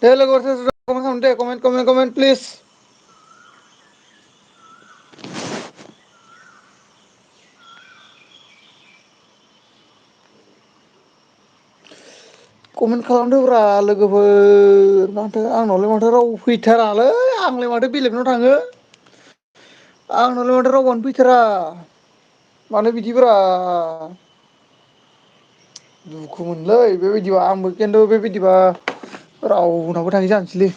दे लोगोफोर कमेन्ट खालाम दे comment please comment खालामदोब्रा लोगोफोर माथो आंनावलाय माथो रावबो फैथारालै आंलाय माथो बेलेगनाव थाङो आंनावलाय माथो रावबोआनो फैथारा मानो बिदिब्रा दुखु मोनलै बेबायदिबा आंबो खिन्थु बेबायदिबा रावनावबो थाङि जानोसैलै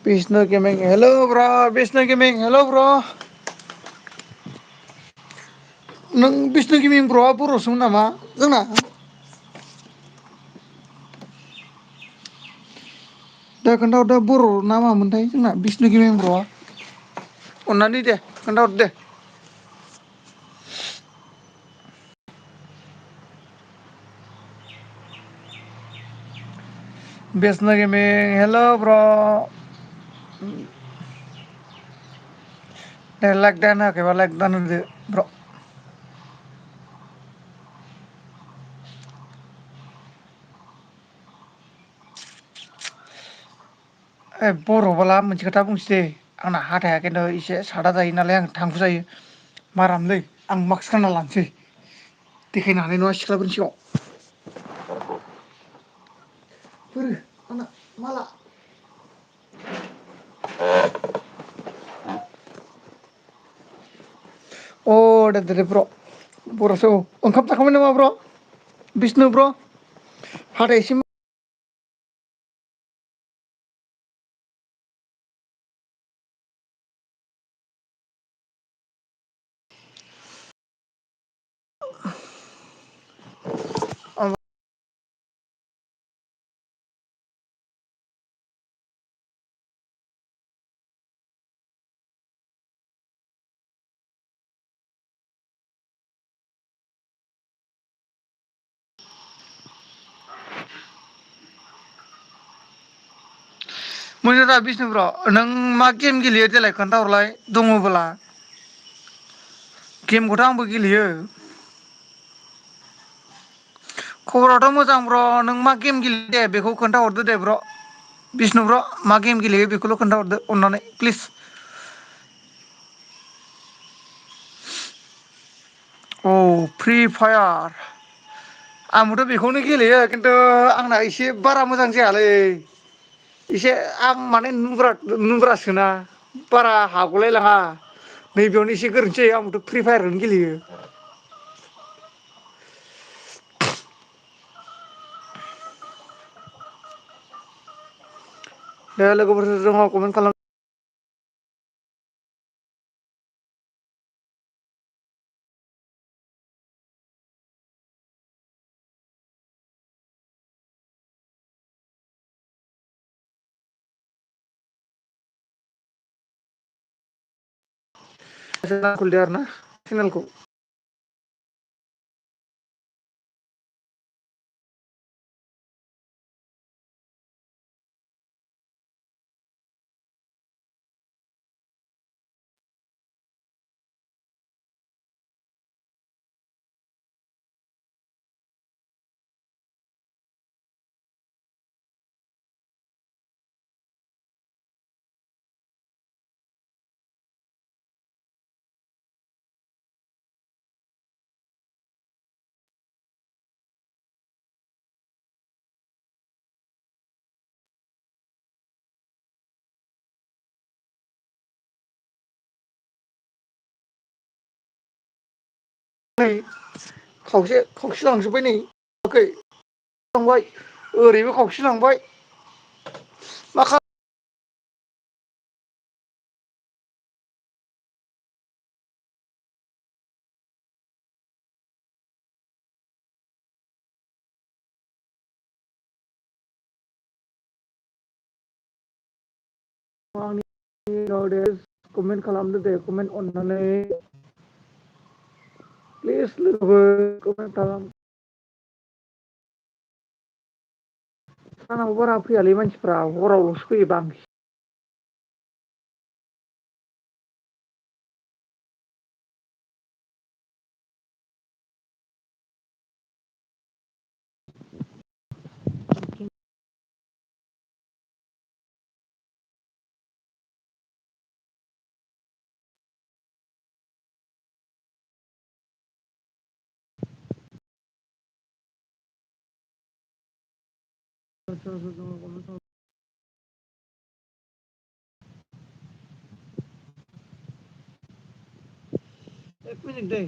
बिष्णु गेमिं हेल' ब्र' बिष्णु गेमिं हेल' ब्र' नों बिष्णु गेमिं ब्र'आ बर'सोमोन नामा जोंना दा खोन्थाहरदो बर' ना मामोनथाय जोंना बिष्णु गेमिं ब्र'आ अननानै दे खोन्थाहरदो दे बिष्णु गेमिं हेल' ब्र' दे लाइक दान होआखैबा लाइक दान होदो ब्र' ओइ बर'बोला मोनसे खोथा बुंसै दे आंना हाथाया खिन्थु एसे सादा जायो नालाय आं थांखु जायो मारामलै आं मास्क गानना लानोसै देखायनो हानाय नङा सिख्लाफोरनि सिगाङाव बोरो आंना माला अ दे ब्र' बर'सो औ ओंखाम जाखांबाय नामा ब्र' बिष्णु ब्र' हाथाय एसे मोजां दा बिष्णु ब्र' नों मा गेम गेलेयो देलाय खोन्थाहरलाय दङबोला गेमखौथ' आंबो गेलेयो खबराथ' मोजां ब्र' नों मा गेम गेलेयो दे बेखौ खोन्थाहरदो दे ब्र' बिष्णु ब्र' मा गेम गेलेयो बेखौल' खोन्थाहरदो अननानै प्लिज औ फ्रि फायार आंबोथ' बेखौनो गेलेयो खिन्थु आंना एसे बारा मोजां जायालै एसे आं माने नुब्रासोना बारा हाग'लाय लाङा नैबेयावनो एसे गोरोन्थि जायो आंबोथ' फ्रि फायारखौनो गेलेयो दे लोगोफोर दङ कमेन्ट खालाम खुलिदो आरो ना चेनेलखौ नै खावसे लांजोब्बाय नै लांबाय ओरैबो खावसे लांबाय मा आंनि कमेन्ट खालामदो दे कमेन्ट अननानै प्लिज लोगोफोर कमेन्ट खालाम सानाव बारा फैयालै मानसिफ्रा हरावल'सो फैयो बांसिन एक मिनिट दै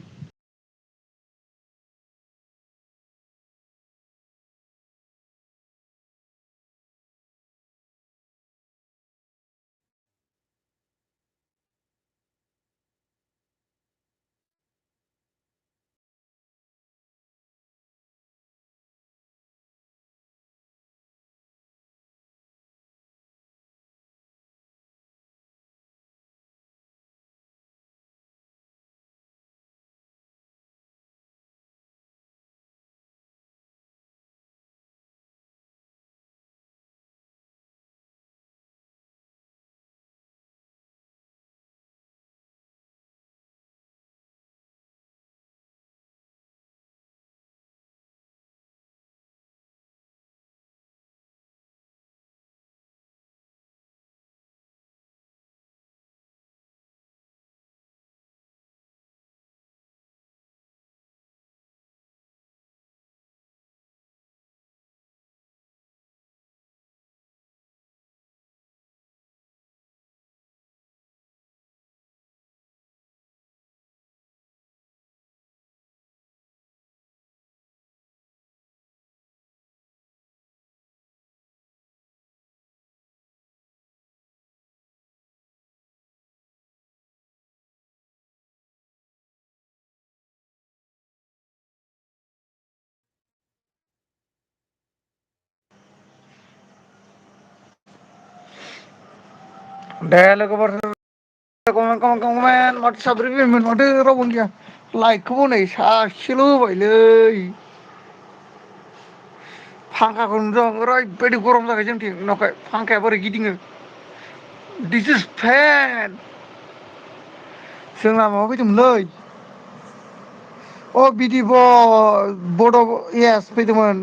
दे लोगोफोर कमेन्ट माथो साब्रै पेमेन्ट माथो रावबो गैया लाइकखौबो नै सासेल' होबायलै फांखाखौ नुदों ओरैबायदि गरम जाबाय जोंथिं नुवाखै फांखाया बोरै गिदिङो दिस इज फेन जोंना माबा फैदोंमोनलै अ बिदिब बड' येस फैदोंमोन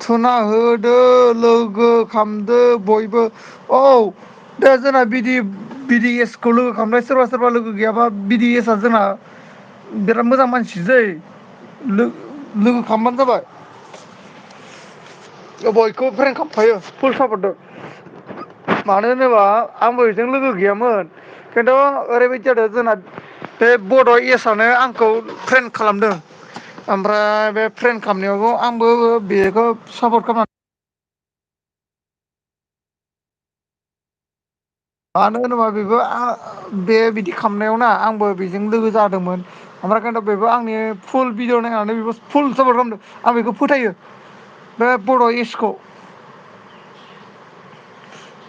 थुना होदो लोगो खामदो बयबो औ दे जोंना बिडि एस खौ लोगो खालामनाय सोरबा सोरबा लोगो गैयाबा बिडि एस आ जोंना बिराद मोजां मानसि जै लोगो खालामबानो जाबाय बयखौबो फ्रेंक खालामखायो फुल सापर्टदो मानो होनोबा आंबो बेजों लोगो गैयामोन खिन्थु ओरैबायदि जादों जोंना बे बड' येसआनो आंखौ फ्रेन्ड खालामदों ओमफ्राय बे फ्रेन्ड खालामनायावबो आंबो बेखौ सापर्ट खालामनानै मानो होनोबा बेबो बे बिदि खालामनायावना आंबो बेजों लोगो जादोंमोन ओमफ्राय खिन्थु बेबो आंनि फुल भिडिअ नायनानै बेबो फुल सापर्ट खालामदों आं बेखौ फोथायो बे बर' येसखौ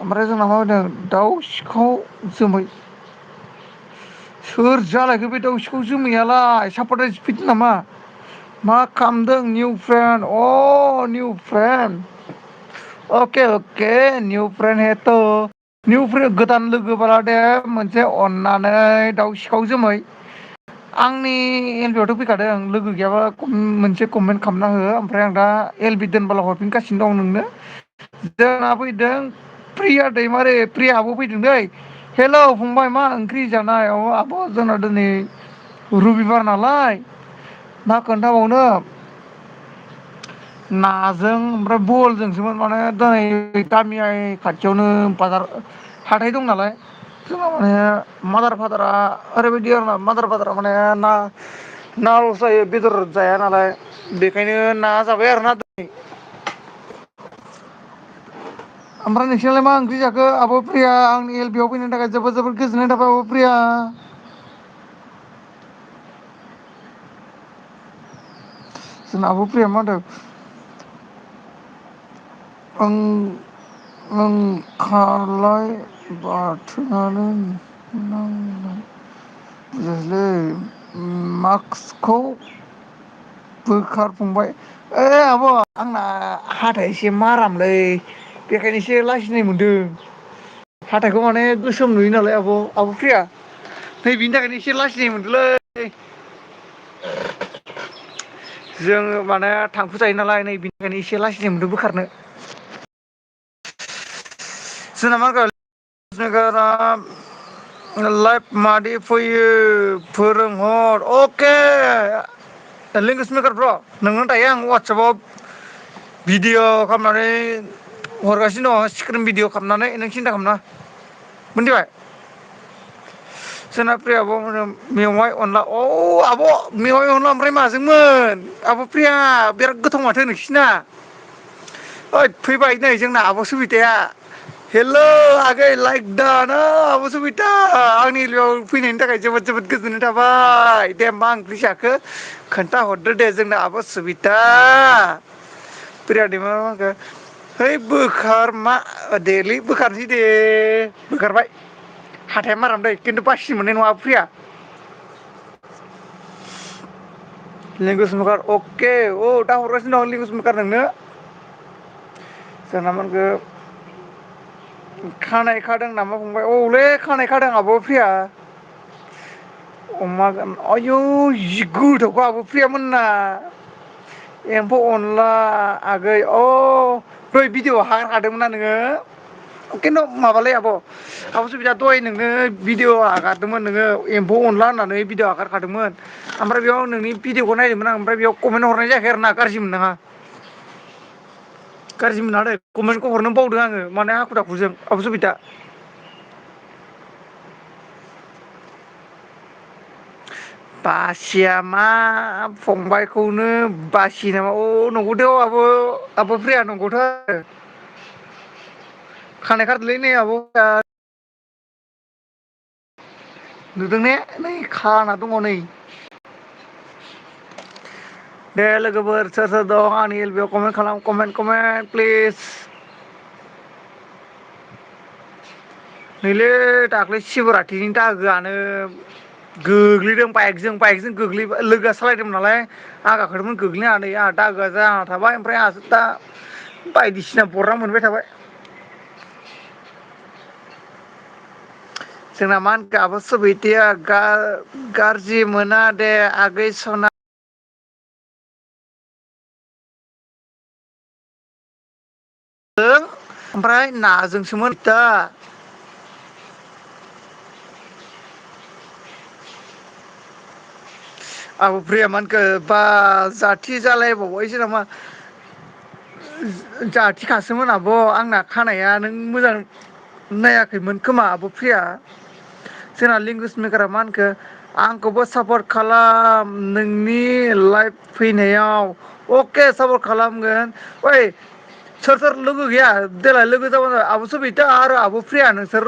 ओमफ्राय जोंना मा होनदों दाउ सिखाव जोमै सोर जालायखो बे दाउ सिखाव जोमैयालाय सापर्टार स्पिड नामा मा खालामदों निउ फ्रेन्ड अ निउ फ्रेन्ड अके अके निउ फ्रेन्ड हे त' निउ फ्रेन्ड गोदान लोगोब्ला दे मोनसे अननानै दाउ सिखाव जोमै आंनि एल बि आवथ' फैखादों लोगो गैयाबा मोनसे कमेन्ट खालामना हो ओमफ्राय आं दा एल बि दोनबोला हरफिनगासिनो दं नोंनो जोंना फैदों प्रिया दैमारि प्रिया आब' फैदों दै हेल' फंबाय मा ओंख्रि जानाय औ आब' जोंना दिनै रबिबार नालाय मा खोन्थाबावनो नाजों ओमफ्राय बहलजोंसोमोन माने दिनै गामियारि खाथियावनो बाजार हाथाय दं नालाय जोंनाव माने मादार फादारा ओरैबायदि आरोना मादार फादारा माने नाल'सो जायो बेदर जाया नालाय बेखायनो ना जाबाय आरोना दिनै ओमफ्राय नोंसिनालाय मा ओंख्रि जाखो आब' प्रिया आंनि एल पि आव फैनायनि थाखाय जोबोद जोबोद गोजोननाय थाबाय आब' प्रिया जोंना आब' प्रिया मा होनदों ओंखारलाय बाथोनानो नांनाय बुजियासैलै मास्कखौ बोखारफंबाय ओइ आब' आंना हाथाया एसे मारामलै बेखायनो एसे लाजिनाय मोनदों हाथायखौ माने गोसोम नुयो नालाय आब' प्रिया नै बिनि थाखायनो एसे लाजिनाय मोनदोंलै जोङो माने थांखु जायो नालाय नै बिनिखायनो एसे लाजिनाय मोनदों बोखारनो जोंना मा नोगोरा लाइफ मादि फैयो फोरोंहर अके लेंगुवेज मेकार ब्र' नोंनो दायो आं वाट्सएपाव भिडिअ' खालामनानै हरगासिनो दङ स्क्रिन भिडिअ खालामनानै नों सिन्था खालामनाङा मोनथिबाय जोंना प्रिया आब' मोनो मेवाइ अनला औ आब' मेवाइ अनला ओमफ्राय माजोंमोन आब' प्रिया बिराद गोथाव माथो नोंसिना ओइ फैबाय नै जोंना आब' सुबिताया हेल' आगै लाइक दा आब' सुबिता आंनि बेयाव फैनायनि थाखाय जोबोद जोबोद गोजोननाय थाबाय दे मा ओंख्रि जाखो खोन्थाहरदो दे जोंना आब' सुबिता प्रियादिमा मा होनखो है बोखार मा देलै बोखारनोसै दे बोखारबाय हाथाया माराम दै खिन्थु बासि मोननाय नङा प्रिया लेंगुवेज स्मिकार अके औ दा हरगासिनो दं लेंगुवेज स्मिकार नोंनो जोंना मा होनखो खानाय खादों नामा फंबाय औलै खानाय खादों आब' प्रिया अमा आयौ जि गोथावखा आब' प्रियामोनना एम्फौ अनला आगै अ दहाय भिडिअ हगारखादोंमोनना नोङो खिन्थु माबालै आब' सुबिदा दहाय नोङो भिडिअ हगारदोंमोन नोङो एम्फौ अनला होननानै भिडिअ हगारखादोंमोन ओमफ्राय बेयाव नोंनि भिडिअखौ नायदोंमोन आं ओमफ्राय बेयाव कमेन्ट हरनाय जायाखै आरो ना गाज्रि मोननाङा गाज्रि मोननाङा दे कमेन्टखौ हरनो बावदों आङो माने हाखु दाखुजों आब' सुबिता बासिया मा फंबायखौनो बासियो नामा अ नंगौथ' आब' प्रिया नंगौथ' आरो खानाय खादोंलै नै आब' नुदों ने नै खाना दङ नै दे लोगोफोर सोर सोर दं आंनि एलबियाव कमेन्ट खालाम कमेन्ट प्लिज नैलै दाख्लै सिबरात्रिनि दागोआनो गोग्लैदों बाइकजों गोग्लैबाय लोगोआ सालायदोंमोन नालाय आं गाखोदोंमोन गोग्लैनानै आंहा दागोआ जाना थाबाय ओमफ्राय आंहासो दा बायदिसिना बरना मोनबाय थाबाय जोंना मा होनखो आब' सुबितिया गाज्रि मोना दे आगै सना ओमफ्राय नाजोंसोमोन दा आब' प्रिया मा होनखो बा जाथि जालायबावबायसो नामा जाथिखासोमोन आब' आंना खानाया नों मोजां नायाखैमोन खोमा आब' प्रिया जोंना लेंगुवेज मेकारा मा होनखो आंखौबो सापर्ट खालाम नोंनि लाइफ फैनायाव अके सापर्ट खालामगोन ओइ सोर सोर लोगो गैया देलाय लोगो जाबानो आब' सुबिता आरो आब' प्रिया नोंसोर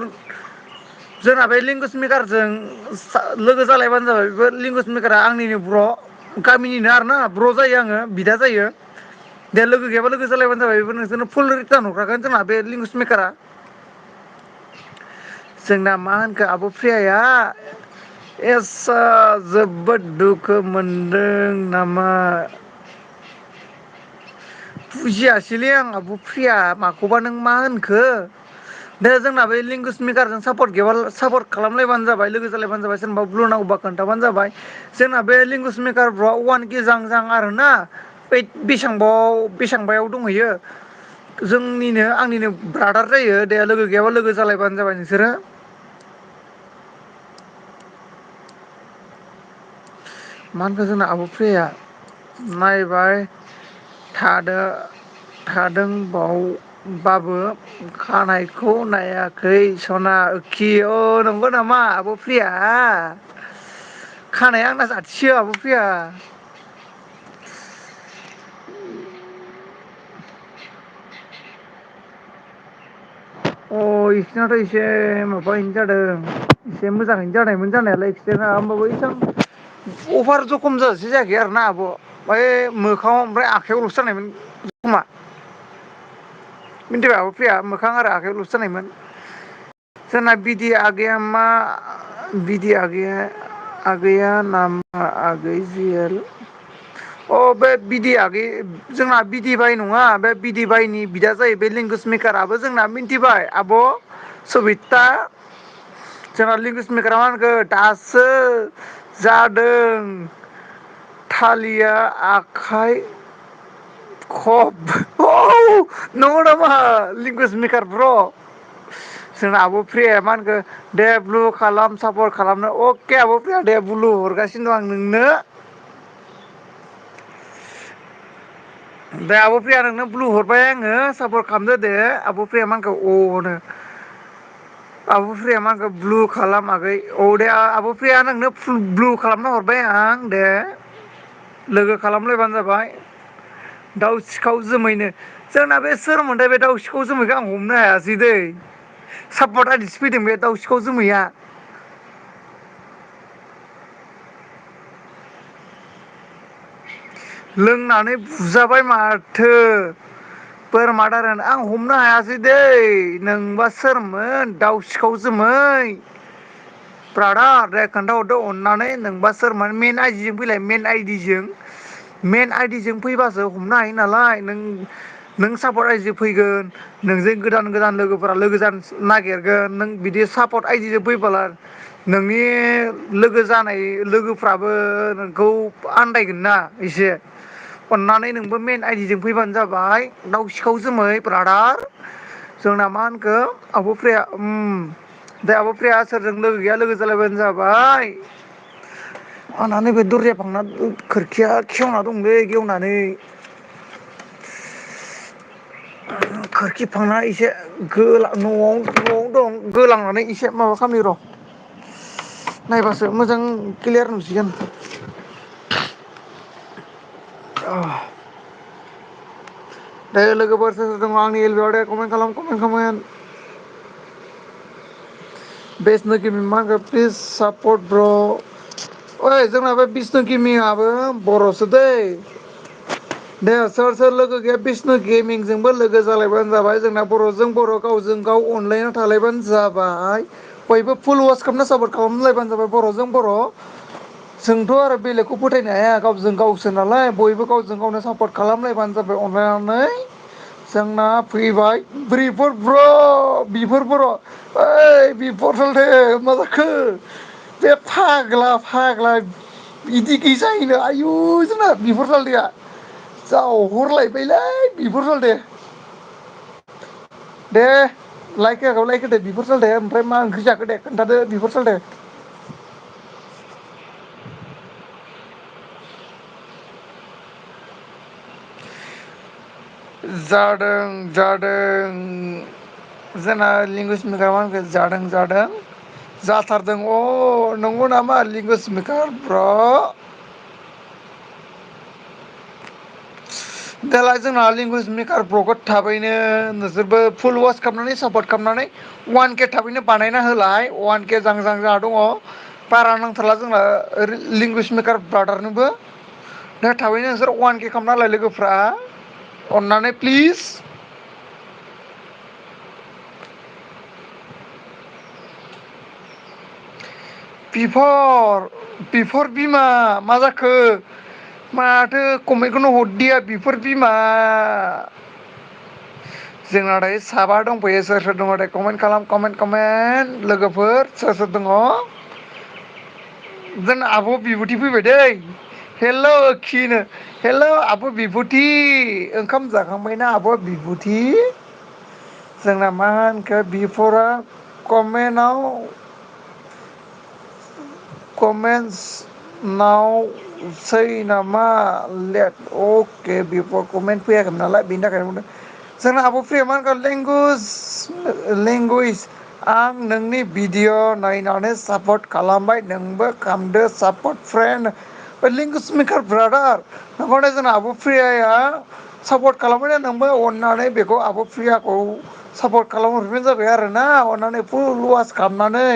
जोंना बे लेंगुवेज मेकारजों लोगो जालायबानो जाबाय बे लेंगुवेज मेकारा आंनिनो ब्र' गामिनिनो आरोना ब्र' जायो आङो बिदा जायो दे लोगो गैयाबा लोगो जालायबानो जाबाय बेबो नोंसोरनो फुल रिटार्न हरखागोन जोंना बे लेंगुवेज मेकारा जोंना मा होनखो आब' प्रियाया एसा जोबोद दुखु मोनदों नामा बुजियासैलै आं आब' प्रिया माखौबा नों मा होनखो दे जोंना बे लेंगुवेज मेकारजों सापर्ट गैयाबा सापर्ट खालामलायबानो जाबाय लोगो जालायबानो जाबाय सोरनोबा ब्लु नांगौबा खोन्थाबानो जाबाय जोंना बे लेंगुवेज मेकार ब्र' वान के जां जां आरोना बै बेसांबायाव दंहैयो जोंनिनो आंनिनो ब्रादार जायो दे लोगो गैयाबा लोगो जालायबानो जाबाय नोंसोरो मा होनखो जोंना आब' प्रियाया नायबाय थादो थादोंबावबाबो खानायखौ नायाखै सना खि अ नंगौ नामा आब' प्रिया खानाया आंना जाथिसो आब' प्रिया अ इसोरनाथ' एसे माबायैनो जादों एसे मोजाङैनो जानायमोन जानायालाय एक्सिडेन्टआ होमबाबो एसां अभार जखम जाजासे जायाखै आरोना आब' बै मोखाङाव ओमफ्राय आखाइयावल'सो जानायमोन जखमा मिन्थिबाय आब' प्रिया मोखां आरो आखाइयावल'सो जानायमोन जोंना बिदि आगैया मा बिदि आगैया नामा आगै जियेल अ बे बिदि आगै जोंना बिदि बाय नङा बे बिदि बायनि बिदा जायो बे लेंगुवेज मेकाराबो जोंना मिथिबाय आब' सबिता जोंना लेंगुवेज मेकारा मा होनखो दासो जादों थालिया आखाइ खब नंगौ नामा लेंगुवेज मेकार ब्र' जोंना आब' प्रियाया मा होनखो दे ब्लु खालाम सापर्ट खालामनो अके आब' प्रिया दे ब्लु हरगासिनो दं आं नोंनो दे आब' प्रिया नोंनो ब्लु हरबाय आङो सापर्ट खालामदो दे आब' प्रिया मा आंखौ अ होनो आब' प्रिया मा आंखौ ब्लु खालामाखै औ दे आब' प्रिया नोंनो ब्लु खालामना हरबाय आं दे लोगो खालामलायबानो जाबाय दाउ सिखाव जोमैनो जोंना बे सोरमोनथाय बे दाउ सिखाव जोमैखौ आं हमनो हायासै दै सापर्ट आइदिसो फैदों बे दाउ सिखाव जोमैया लोंनानै बुजाबाय माथो बोरमा दारनो आं हमनो हायासै दै नोंबा सोरमोन दाउ सिखाव जोमै ब्रादार दे खोन्थाहरदो अननानै नोंबा सोरमोन मेन आइडिजों फैलाय मेन आइडिजों मेन आइडिजों फैबासो हमनो हायो नालाय नों सापर्ट आइदिजों फैगोन नोंजों गोदान गोदान लोगोफोरा लोगो जानो नागिरगोन नों बिदि सापर्ट आइदिजों फैबोला नोंनि लोगो जानाय लोगोफ्राबो नोंखौ आन्दायगोन ना एसे अननानै नोंबो मेन आइडिजों फैबानो जाबाय दाउ सिखाव जोमै ब्रादार जोंना मा होनखो आब' प्रिया दे आब' प्रिया सोरजों लोगो गैया लोगो जालायबानो जाबाय आंना नैबे दरजा फांना खोरखिया खेवना दंलै गेवनानै खोरखि फांना एसे न'आव दं गोलांनानै एसे माबा खालामनि र' नायबासो मोजां क्लियार नुसिगोन दे लोगोफोर सोर सोर दङ आंनि एलबेआव दे कमेन्ट खालाम बेसनो गिभ मा होनखो प्लिज सापर्ट ब्र' ओइ जोंना बे बिष्णु किमिंआबो बर'सो दै दे सोर सोर लोगो गैया बिष्णु गेमिंजोंबो लोगो जालायबानो जाबाय जोंना बर'जों बर' गावजों गाव अनलायना थालायबानो जाबाय बयबो फुल वास खालामना सापर्ट खालामलायबानो जाबाय बर'जों बर' जोंथ' आरो बेलेगखौ फोथायनो हाया गावजों गावसो नालाय बयबो गावजों गावनो सापर्ट खालामलायबानो जाबाय अनलायनानै जोंना फैबाय बिरफोर बर' ओइ बिरफालथे मा जाखो बे फाग्ला बिदि गैजायोनो आयु जोंना बिफर जालदेया जावहरलायबायलै बिबर जालदे दे लाइक होआखैबा लाइक होदो बिबर जालदे ओमफ्राय मा ओंख्रि जाखो दे खोन्थादो बिबर जालदे जादों जोंना लेंगुवेज मिखार मा होनखो जादों जाथारदों अ नंगौ नामा लेंगुवेज मिखार ब्र' दालाय जोंना लेंगुवेज मेकार ब्र'खौ थाबैनो नोंसोरबो फुल वास खालामनानै सापर्ट खालामनानै 1K थाबैनो बानायना होलाय 1K जां जोंहा दङ बारा नांथारला जोंना लेंगुवेज मेकार ब्रादारनोबो दा थाबैनो नोंसोर 1K खालामना होलाय लोगोफ्रा अननानै प्लिज बिफर बिमा मा जाखो माथो कमेन्टखौनो हरदिया बिफोर बिमा जोंना दायो साबा दंफैयो सोर सोर दङ दे कमेन्ट खालाम कमेन्ट लोगोफोर सोर सोर दङ जोंना आब' बिबुथि फैबाय दै हेल' हेल' आब' बिबुथि ओंखाम जाखांबायना आब' बिबुथि जोंना मा होनखो बिफरा कमेन्टआव कमेन्टस नाव सै नामा लेट अके बिफर कमेन्ट फैयाखैमोन नालाय बेनि थाखायनो बुंदों जोंना आब' फ्रिया मा होनगोन लेंगुवेज आं नोंनि भिडिअ नायनानै सापर्ट खालामबाय नोंबो खालामदो support friend language maker brother नंखायनो जोंना आब' प्रियाया सापर्ट खालामबायना नोंबो अननानै बेखौ आब' प्रियाखौ सापर्ट खालामहरबानो जाबाय आरोना अननानै फुल वास खालामनानै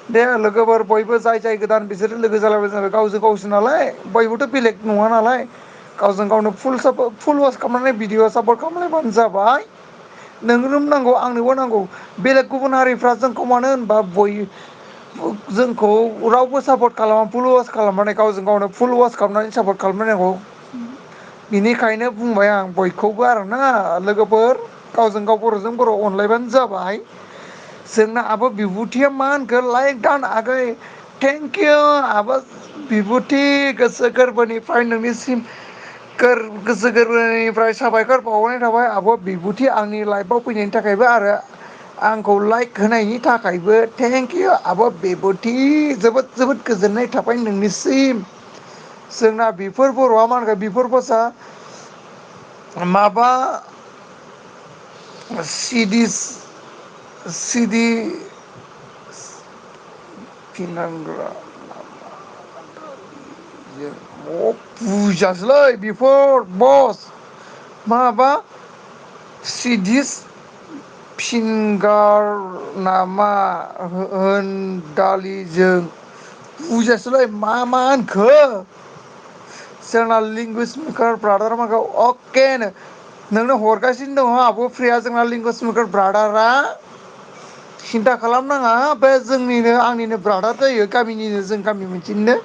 दे लोगोफोर बयबो जाय गोदान बिसोरो लोगो जालायबाय जाबाय गावजों गावसो नालाय बयबोथ' बेलेग नङा नालाय गावजों गावनो फुल वास खालामनानै भिडिअ सापर्ट खालामलायबानो जाबाय नोंनोबो नांगौ आंनोबो नांगौ बेलेग गुबुन हारिफ्रा जोंखौ मानो होनबा जोंखौ रावबो सापर्ट खालामा फुल वास खालामनानै गावजों गावनो फुल वास खालामनानै सापर्ट खालामलायनांगौ बिनिखायनो बुंबाय आं बयखौबो आरोना लोगोफोर गावजों गाव बर'जों बर' अनलायबानो जाबाय जोंना आब' बिबुथिया मा होनखो लाइक दान आगै थेंकिउ आब' बिबुथि गोसो गोरबोनिफ्राय नोंनिसिम गोसो गोरबोनिफ्राय साबायखर बावहरनाय थाबाय आब' बिबुथि आंनि लाइफआव फैनायनि थाखायबो आरो आंखौ लाइक होनायनि थाखायबो थेंकिउ आब' बिबुथि जोबोद जोबोद गोजोननाय थाबाय नोंनिसिम जोंना बिफोर बर'आ मा होनगोन बिफोर बसा माबा सिदिस सिदि फिनांग्रा बुजियासैलै बेफोर बस माबा सिदिस फिंगार नामा होन दालिजों बुजियासैलै मा मा होनखो जोंना लेंगुवेज स्पिकार ब्रादार माखौ अके नो नोंनो हरगासिनो दङ आब' प्रिया जोंना लेंगुवेज स्पिकार ब्रादारा सिन्था खालामनाङा बे जोंनिनो आंनिनो ब्रादार जायो गामिनिनो जों गामि मोनसेनिनो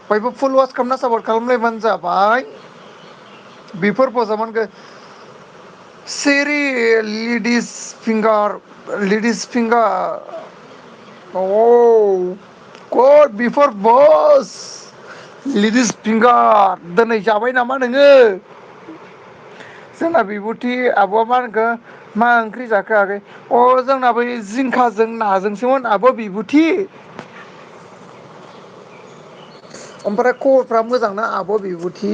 बयबो फुल वास खालामना सापर्ट खालामलायबानो जाबाय बेफोर पजामानखौ सिरि लेडिस फिंगार गड बिफोर बस लेडिस फिंगार दिनै जाबाय नामा नोङो जोंना बिबुथि आब'आ मा होनखो मा ओंख्रि जाखो आगै अ जोंना बै जिंखाजों नाजोंसोमोन आब' बिबुथि ओमफ्राय खबरफ्रा मोजांना आब' बिबुथि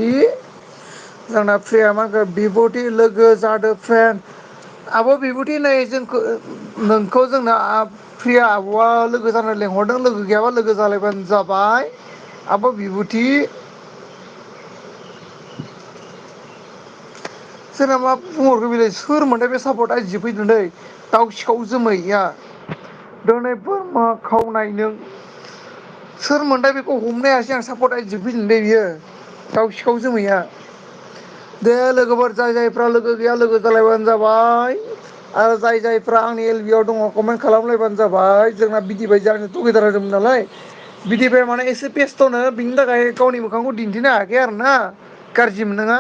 जोंना प्रिया मा होनखो बिबुथि लोगो जादो फ्रेन्ड आब' बिबुथि नै जोंखौ नोंखौ जोंना प्रिया आब'आ लोगो जानो लेंहरदों लोगो गैयाबा लोगो जालायबानो जाबाय आब' बिबुथि सोर मा बुंहरखो बेलाय सोरमोनथाय बे सापर्टआ जि फैदों दै दाउ सिखाव जोमैया दिनै बोरमा खावनाय नों सोरमोनथाय बेखौ हमनो हायासै आं सापर्ट आइजि फैदों दै बियो दाउ सिखाव जोमैया दे लोगोफोर जाय जायफ्रा लोगो गैया लोगो जालायबानो जाबाय आरो जाय जायफ्रा आंनि एल बि आव दङ कमेन्ट खालामलायबानो जाबाय जोंना बिदि बायदि आंनो टुगेदार होदोंमोन नालाय बिदिबाय माने एसे बेस्थ'नो बिनि थाखाय गावनि मोखांखौ दिन्थिनो हायाखै आरो ना गाज्रि मोननाङा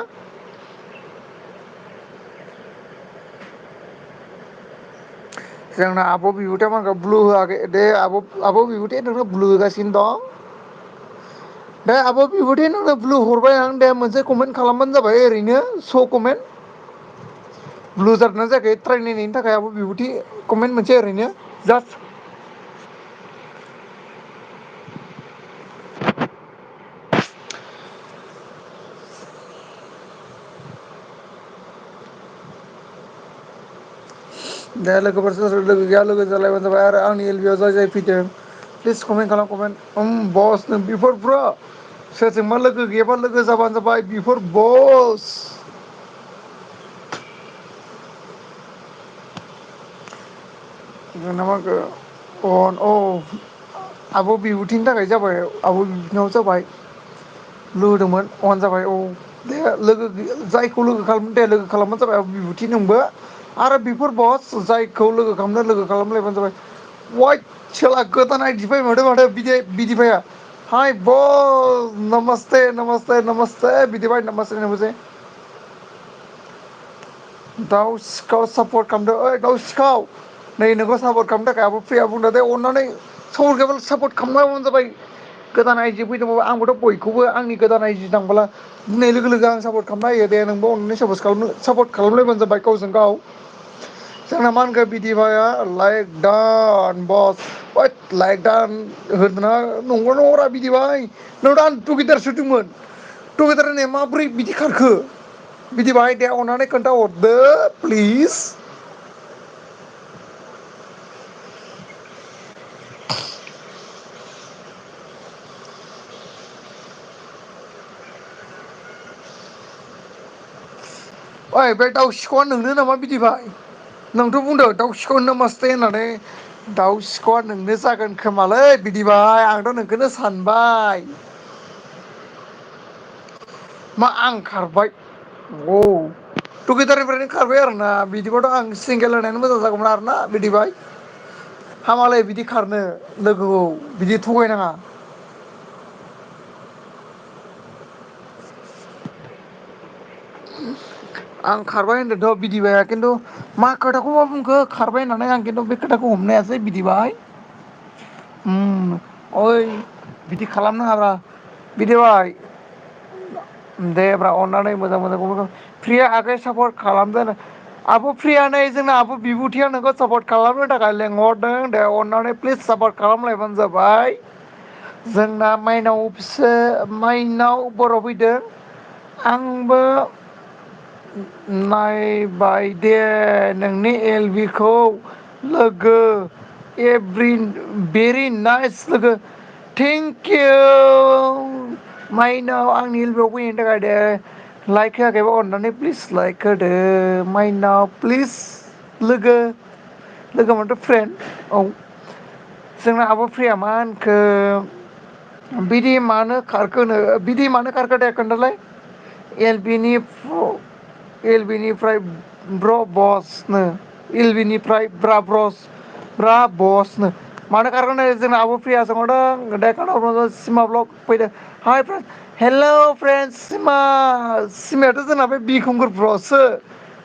जोंना आब' बिबुथिया मा होनखो ब्लु होआखै दे आब' बिबुथि नोंनो ब्लु होगासिनो दं दे आब' बिबुथि नोंनो ब्लु हरबाय आं दे मोनसे कमेन्ट खालामबानो जाबाय ओरैनो स' कमेन्ट ब्लु जादोंना जायाखै ट्राय नायनायनि थाखाय आब' बिबुथि कमेन्ट मोनसे ओरैनो जास्ट दे लोगोफोर सोर सोर लोगो गैया लोगो जालायबानो जाबाय आरो आंनि एल बि आव जाय जाय फैदों प्लिज कमेन्ट खालाम कमेन्ट बस नों बिफोर ब्र' सोरजोंबा लोगो गैयाबा लोगो जाबानो जाबाय बिफोर बस जोंना मा होनखो आब' बिबुथिनि थाखाय जाबाय आब' बिबुथिनाव जाबाय ब्लु होदोंमोन अन जाबाय औ दे लोगो जायखौ लोगो खालामदों दे लोगो खालामबानो जाबाय बिबुथि नोंबो आरो बिफोर बस जायखौ लोगो खालामदों लोगो खालामलायबानो जाबाय वाइट सोला गोदान आइदि फैबावदों माथो बिदिबाया हाय बस नमस्ते नमस्ते नमस्ते बिदिबाय नमस्ते नमस्ते दाउ सिखाव सापर्ट खालामदों ओइ दाउ सिखाव नै नोंखौ सापर्ट खालामनो थाखाय आब' प्रिया बुंदों दे अननानै सापर्ट खालामबानो जाबाय गोदान आइजि फैदोंबाबो आंबोथ' बयखौबो आंनि गोदान आइजि नांबोला बुंनाय लोगो लोगो आं सापर्ट खालामना होयो दे नोंबो अननानै सापर्ट खालामलायबानो जाबाय गावजों गाव जोंना मा होनखो बिदिबाया लाइक दान बस लाइक दान होदोना नंगौना नङाब्रा बिदिबाय नोंथ' आं टुगेदार सोदोंमोन टुगेदार होननाया माब्रै बिदि खारखो बिदि बाहाय दे अननानै खोन्थाहरदो प्लिज ओइ बे दाउ सिखावआ नोंनो नामा बिदिबाय नोंथ' बुंदों दाउ सिखाव नामासते होननानै दाउ सिखावआ नोंनो जागोन खोमालै बिदिबाय आंथ' नोंखौनो सानबाय मा आं खारबाय औ टुगेदारनिफ्रायनो खारबाय आरोना बिदिबाथ' आं सिंगेल होनायानो मोजां जागौमोन आरोना बिदिबाय हामालाय बिदि खारनो लोगोआव बिदि थगायनाङा आं खारबाय होनदोंथ' बिदिबाया खिन्थु मा खोथाखौ मा बुंखो खारबाय होननानै आं खिन्थु बे खोथाखौ हमनो हायासै बिदिबाय ओइ बिदि खालामनो नाङाब्रा बिदिबाय देब्रा अननानै मोजां मोजां प्रिया आगै सापर्ट खालामदो आब' प्रिया नै जोंना आब' बिबुथिया नोंखौ सापर्ट खालामनो थाखाय लेंहरदों दे अननानै प्लिज सापर्ट खालामलायबानो जाबाय जोंना माइनाव बर' फैदों आंबो नायबाय दे नोंनि एलबिखौ लोगो एभ्रि भेरि नाइस लोगो थेंक इउ माइनाव आंनि एलबिआव फैनायनि थाखाय दे लाइक होआखैबा अननानै प्लिज लाइक होदो माइनाव प्लिज लोगो लोगो मानेथ' फ्रेन्ड औ जोंना आब' फ्रिया मा होनखो बिदि मानो खारखोनो बिदि मानो खारखो दे खोन्थालाय एल बि निफ्राय ब्र बसनो एल बि निफ्राय ब्रा ब्रस ब्रा बसनो मानो खारगोन जोंना आब' फ्रिया सोंहरदों दे सिमा ब्लग फैदों हाय फ्रेन्ड हेल' फ्रेन्ड सिमा सिमायाथ' जोंना बे बिखुंगुर ब्रसो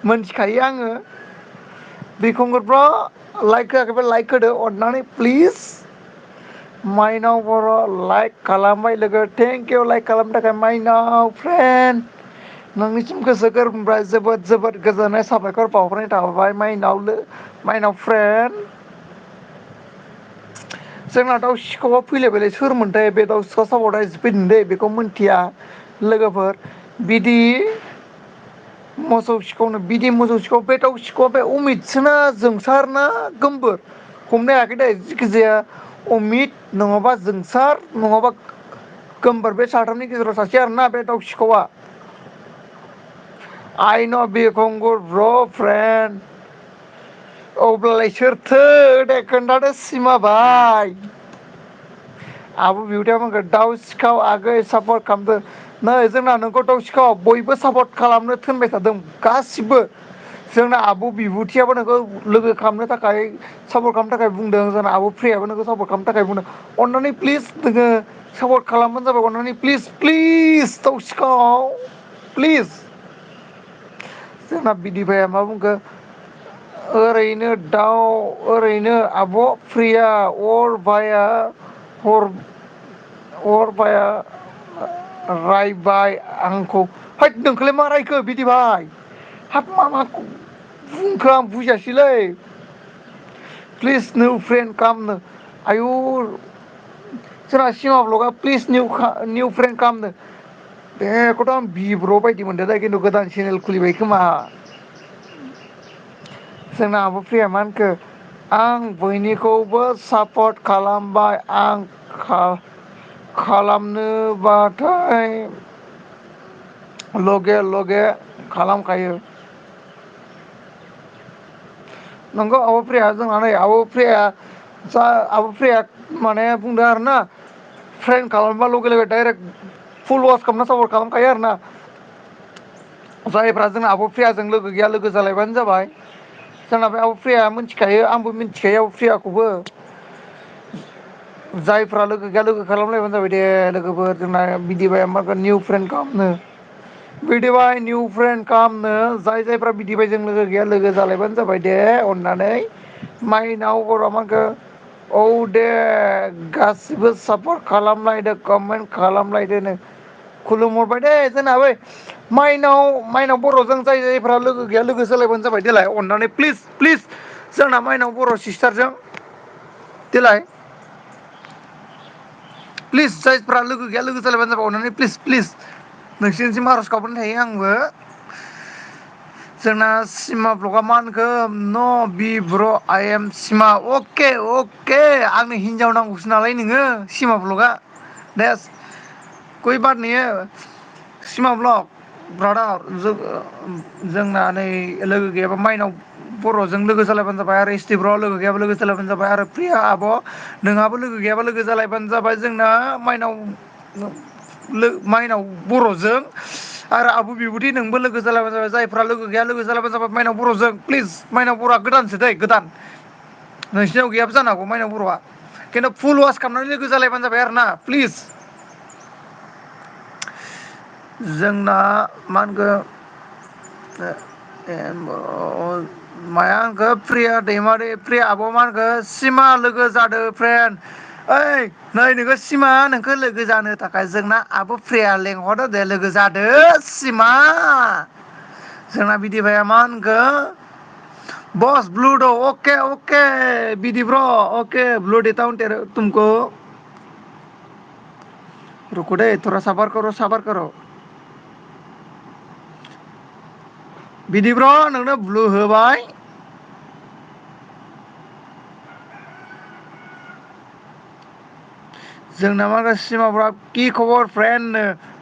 मोनथिखायो आङो बिखुंगुर ब्र लाइक होआखैबा लाइक होदो अननानै प्लिज माइनाव बर' लाइक खालामबाय लोगो थेंक इउ लाइक खालामनो थाखाय माइनाव फ्रेन्ड नोंनिसिम गोसो गोरबोनिफ्राय जोबोद जोबोद गोजोननाय साबायखर बावहरनाय थाबाय माइनाव फ्रेन्ड जोंना दाउ सिखावआ फैलायबायलाय सोरमोनथाय बे दाउ सिखाव साबदायसो फैदों दै बेखौ मिथिया लोगोफोर बिदि मोसौ सिखावनो बिदि मोसौ सिखाव बे दाउ सिखावआ बे अमितसोना जोंसार ना गोमबोर हमनो हायाखै दे जिखि जाया अमित नङाबा जोंसार नङाबा गोमबोर बे साथामनि गेजेराव सासे आरोना बे दाउ सिखावआ आइ न' बिखुंगुर ब्र फ्रेन्ड अब्लालाय सोरथो दे खोन्थादो सिमा बाय आब' बिबथैआ बुंखो दाउ सिखाव आगै सापर्ट खालामदो नै जोंना नोंखौ दाउ सिखाव बयबो सापर्ट खालामनो थिनबाय थादों गासिबो जोंना आब' बिबुथियाबो नोंखौ लोगो खालामनो थाखाय सापर्ट खालामनो थाखाय बुंदों जोंना आब' फ्रियाबो नोंखौ सापर्ट खालामनो थाखाय बुंदों अननानै प्लिज नोङो सापर्ट खालामबानो जाबाय अननानै प्लिज प्लिज दाउ सिखाव प्लिज जोंना बिदिबाया मा बुंखो ओरैनो आब' फ्रिया अर बाया अरबाया रायबाय आंखौ हैद नोंखौलाय मा रायखो बिदि भाइ हाब मा बुंखो आं बुजियासैलै प्लिज निउ फ्रेन्ड खालामनो आयु जोंना सिमा ब्लगा प्लिज निउ फ्रेन्ड खालामनो बेखौथ' आं बिब्र' बायदि मोनदों दा खिन्थु गोदान चेनेल खुलिबाय खोमा जोंना आब' फ्रिया मा होनखो आं बयनिखौबो सापर्ट खालामबाय आं खालामनोबाथाय लगे लगे खालामखायो नंगौ आब' फ्रिया जोंना नै आब' फ्रिया माने बुंदों आरोना फ्रेन्ड खालामबा लगे लगे डाइरेक्ट फुल वास खालामना सापर्ट खालामखायो आरोना जायफ्रा जोंना आब' फ्रियाजों लोगो गैया लोगो जालायबानो जाबाय जोंना बे आब' फ्रिया मिथिखायो आंबो मिथिखायो आब' फ्रियाखौबो जायफ्रा लोगो गैया लोगो खालामलायबानो जाबाय दे लोगोफोर जोंना बिदिबाय मा निउ फ्रेन्ड खालामनो बिदिबाय निउ फ्रेन्ड खालामनो जायफ्रा बिदिबाय जों लोगो गैया लोगो जालायबानो जाबाय दे अननानै माइनाव बर' मा होनखो औ दे गासिबो सापर्ट खालामलायदो कमेन्ट खालामलायदोनो खुलुमहरबाय दे जोंना बै माइनाव बर'जों जायफ्रा लोगो गैया लोगो जालायबानो जाबाय देलाय अननानै प्लिज प्लिज जोंना माइनाव बर' सिस्टारजों देलाय प्लिज जायफ्रा लोगो गैया लोगो जालायबानो जाबाय अननानै प्लिज प्लिज नोंसोरनिसिम आर'ज गाबनानै थायो आंबो जोंना सिमा ब्लगा मा होनखो न' बि ब्र' आइ एम सिमा अके आंनो हिनजाव नांगौसो नालाय नोङो सिमा ब्लगा दे गय बात नैयो सिमा ब्लग ब्रादार जोंना नै लोगो गैयाबा माइनाव बर'जों लोगो जालायबानो जाबाय आरो एस टि बर' लोगो गैयाबा लोगो जालायबानो जाबाय आरो प्रिया आब' नोंहाबो लोगो गैयाबा लोगो जालायबानो जाबाय जोंना माइनाव बर'जों आरो आब' बिबुथि नोंबो लोगो जालायबानो जाबाय जायफ्रा लोगो गैया लोगो जालायबानो जाबाय माइनाव बर'जों प्लिज माइनाव बर'आ गोदानसो दै गोदान नोंसिनियाव गैयाबो जानो हागौ माइनाव बर'आ खिन्थु फुल वास खालामनानै लोगो जालायबानो जाबाय आरो ना प्लिज जोंना मा होनखो माया होनखो प्रिया दैमारि प्रिया आब' मा होनखो सिमा लोगो जादो फ्रेन्ड ओइ नै नोङो सिमा नोंखौ लोगो जानो थाखाय जोंना आब' फ्रिया लेंहरदो दे लोगो जादो सिमा जोंना बिदिबाया मा होनखो बस ब्लुद अके बिदि ब्र' अके ब्लू देता हूं तुमको रुको दे थोड़ा सबर करो बिदि ब्र नोंनो ब्लु होबाय जोंना मा सिमाफ्रा कि खबर फ्रेन्ड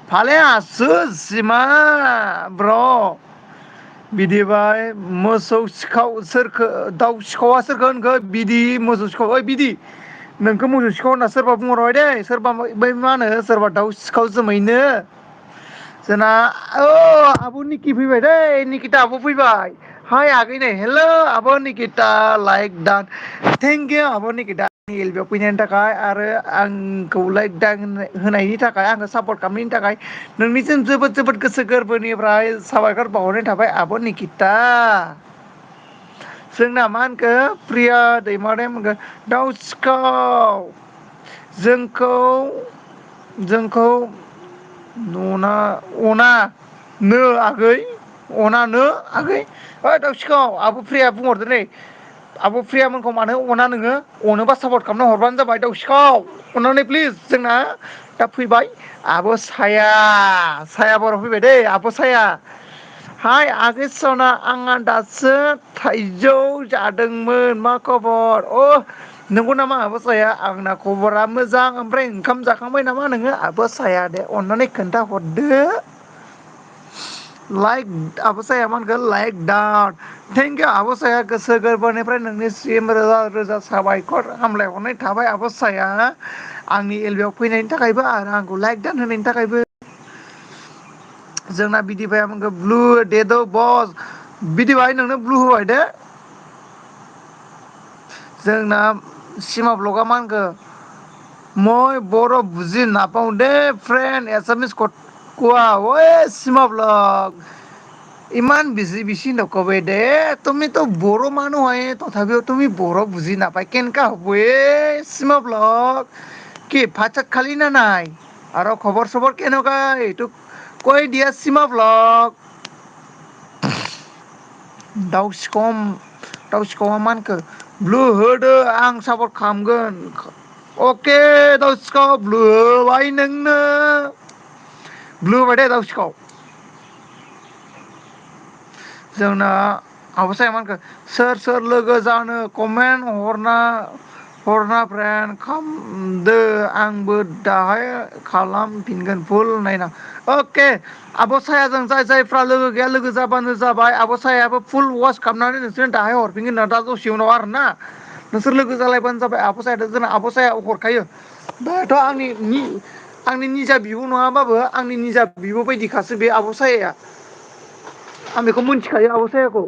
भाले आसु सिमा ब्र बिदिबाय मोसौ सिखाव सोरखो दाउ सिखावा सोरखो होनखो बिदि मोसौ सिखाव ओइ बिदि नोंखौ मोसौ सिखाव होनना सोरबा बुंहरबाय दै सोरबा बै मा होनो सोरबा दाउ सिखाव जोमैनो जोंना आब' निकि फैबाय दै निकिता आब' फैबाय हाय आगै नै हेल' आब' निकिता लाइक दा थेंक इउ आब' निकिता आंनि एल बि आव फैनायनि थाखाय आरो आंखौ लाइक दा होनायनि थाखाय आंखौ सापर्ट खालामनायनि थाखाय नोंनिसिम जोबोद जोबोद गोसो गोरबोनिफ्राय साबायखर बावहरनाय थाबाय आब' निकिता जोंना मा होनखो प्रिया दैमारि मोनखो दाउ सिखाव जोंखौ जोंखौ अना नो आगै अना नो आगै ओइ दाउ सिखाव आब' प्रिया बुंहरदो नै आब' प्रियामोनखौ मानो अना नोङो अनोबा सापर्ट खालामना हरबानो जाबाय दाउ सिखाव अननानै प्लिज जोंना दा फैबाय आब' साया बर' फैबाय दै आब' साया हाय आगै सना आंहा दासो थाइजौ जादोंमोन मा खबर नंगौ नामा आब' साया आंना खबरा मोजां ओमफ्राय ओंखाम जाखांबाय नामा नोङो आब' साया दे अननानै खोन्थाहरदो लाइक आब' साया मा होनखो लाइक दा थेंक इउ आब' साया गोसो गोरबोनिफ्राय नोंनिसिम रोजा रोजा साबायखर हामलायहरनाय थाबाय आब' साया आंनि एलबेआव फैनायनि थाखायबो आरो आंखौ लाइक दान होनायनि थाखायबो जोंना बिदि भाइया बुंखो ब्लु देद' बस बिदि भाइ नोंनो ब्लु होबाय दे जोंना सिमा ब्लगा मा होनखो মই बर' बुजि नापाও दे फ्रेन्ड एसामिस কোৱা ঐ সীমা ব্লগ ইমান বেছি নকবি দে তুমিতো বড়ো মানুহ হয় তথাপিও তুমি বড়ো বুজি নাপায় কেনেকা হ'ব সীমা ব্লগ কি ভাত চাত খালি না নাই আৰু খবৰ চবৰ কেনেকুৱা এইটো কৈ দিয়া সীমা ব্লগ दाउ सिखावा मा होनखो ब्लु होदो आं सापर्ट खालामगोन अके दाउ सिखाव ब्लु होबाय नोंनो ब्लु होबाय दे दाउ सिखाव जोंना आब' साया मा होनखो सोर सोर लोगो जानो कमेन्ट हरना फ्रेन्ड खालामदो आंबो दाहाय खालामफिनगोन फुल नायना अके आब' सायाजों जाय जायफ्रा लोगो गैया लोगो जाबानो जाबाय आब' सायाबो फुल वास खालामनानै नोंसोरनो दाहाय हरफिनगोन ना दा दसे उनाव आरो ना नोंसोर लोगो जालायबानो जाबाय आब' सायाथ' जोंना आब' साया हरखायो दाथ' आंनि निजा बिब' नङाबाबो आंनि निजा बिब' बायदिखासो बे आब' सायाया आं बेखौ मिथिखायो आब' सायाखौ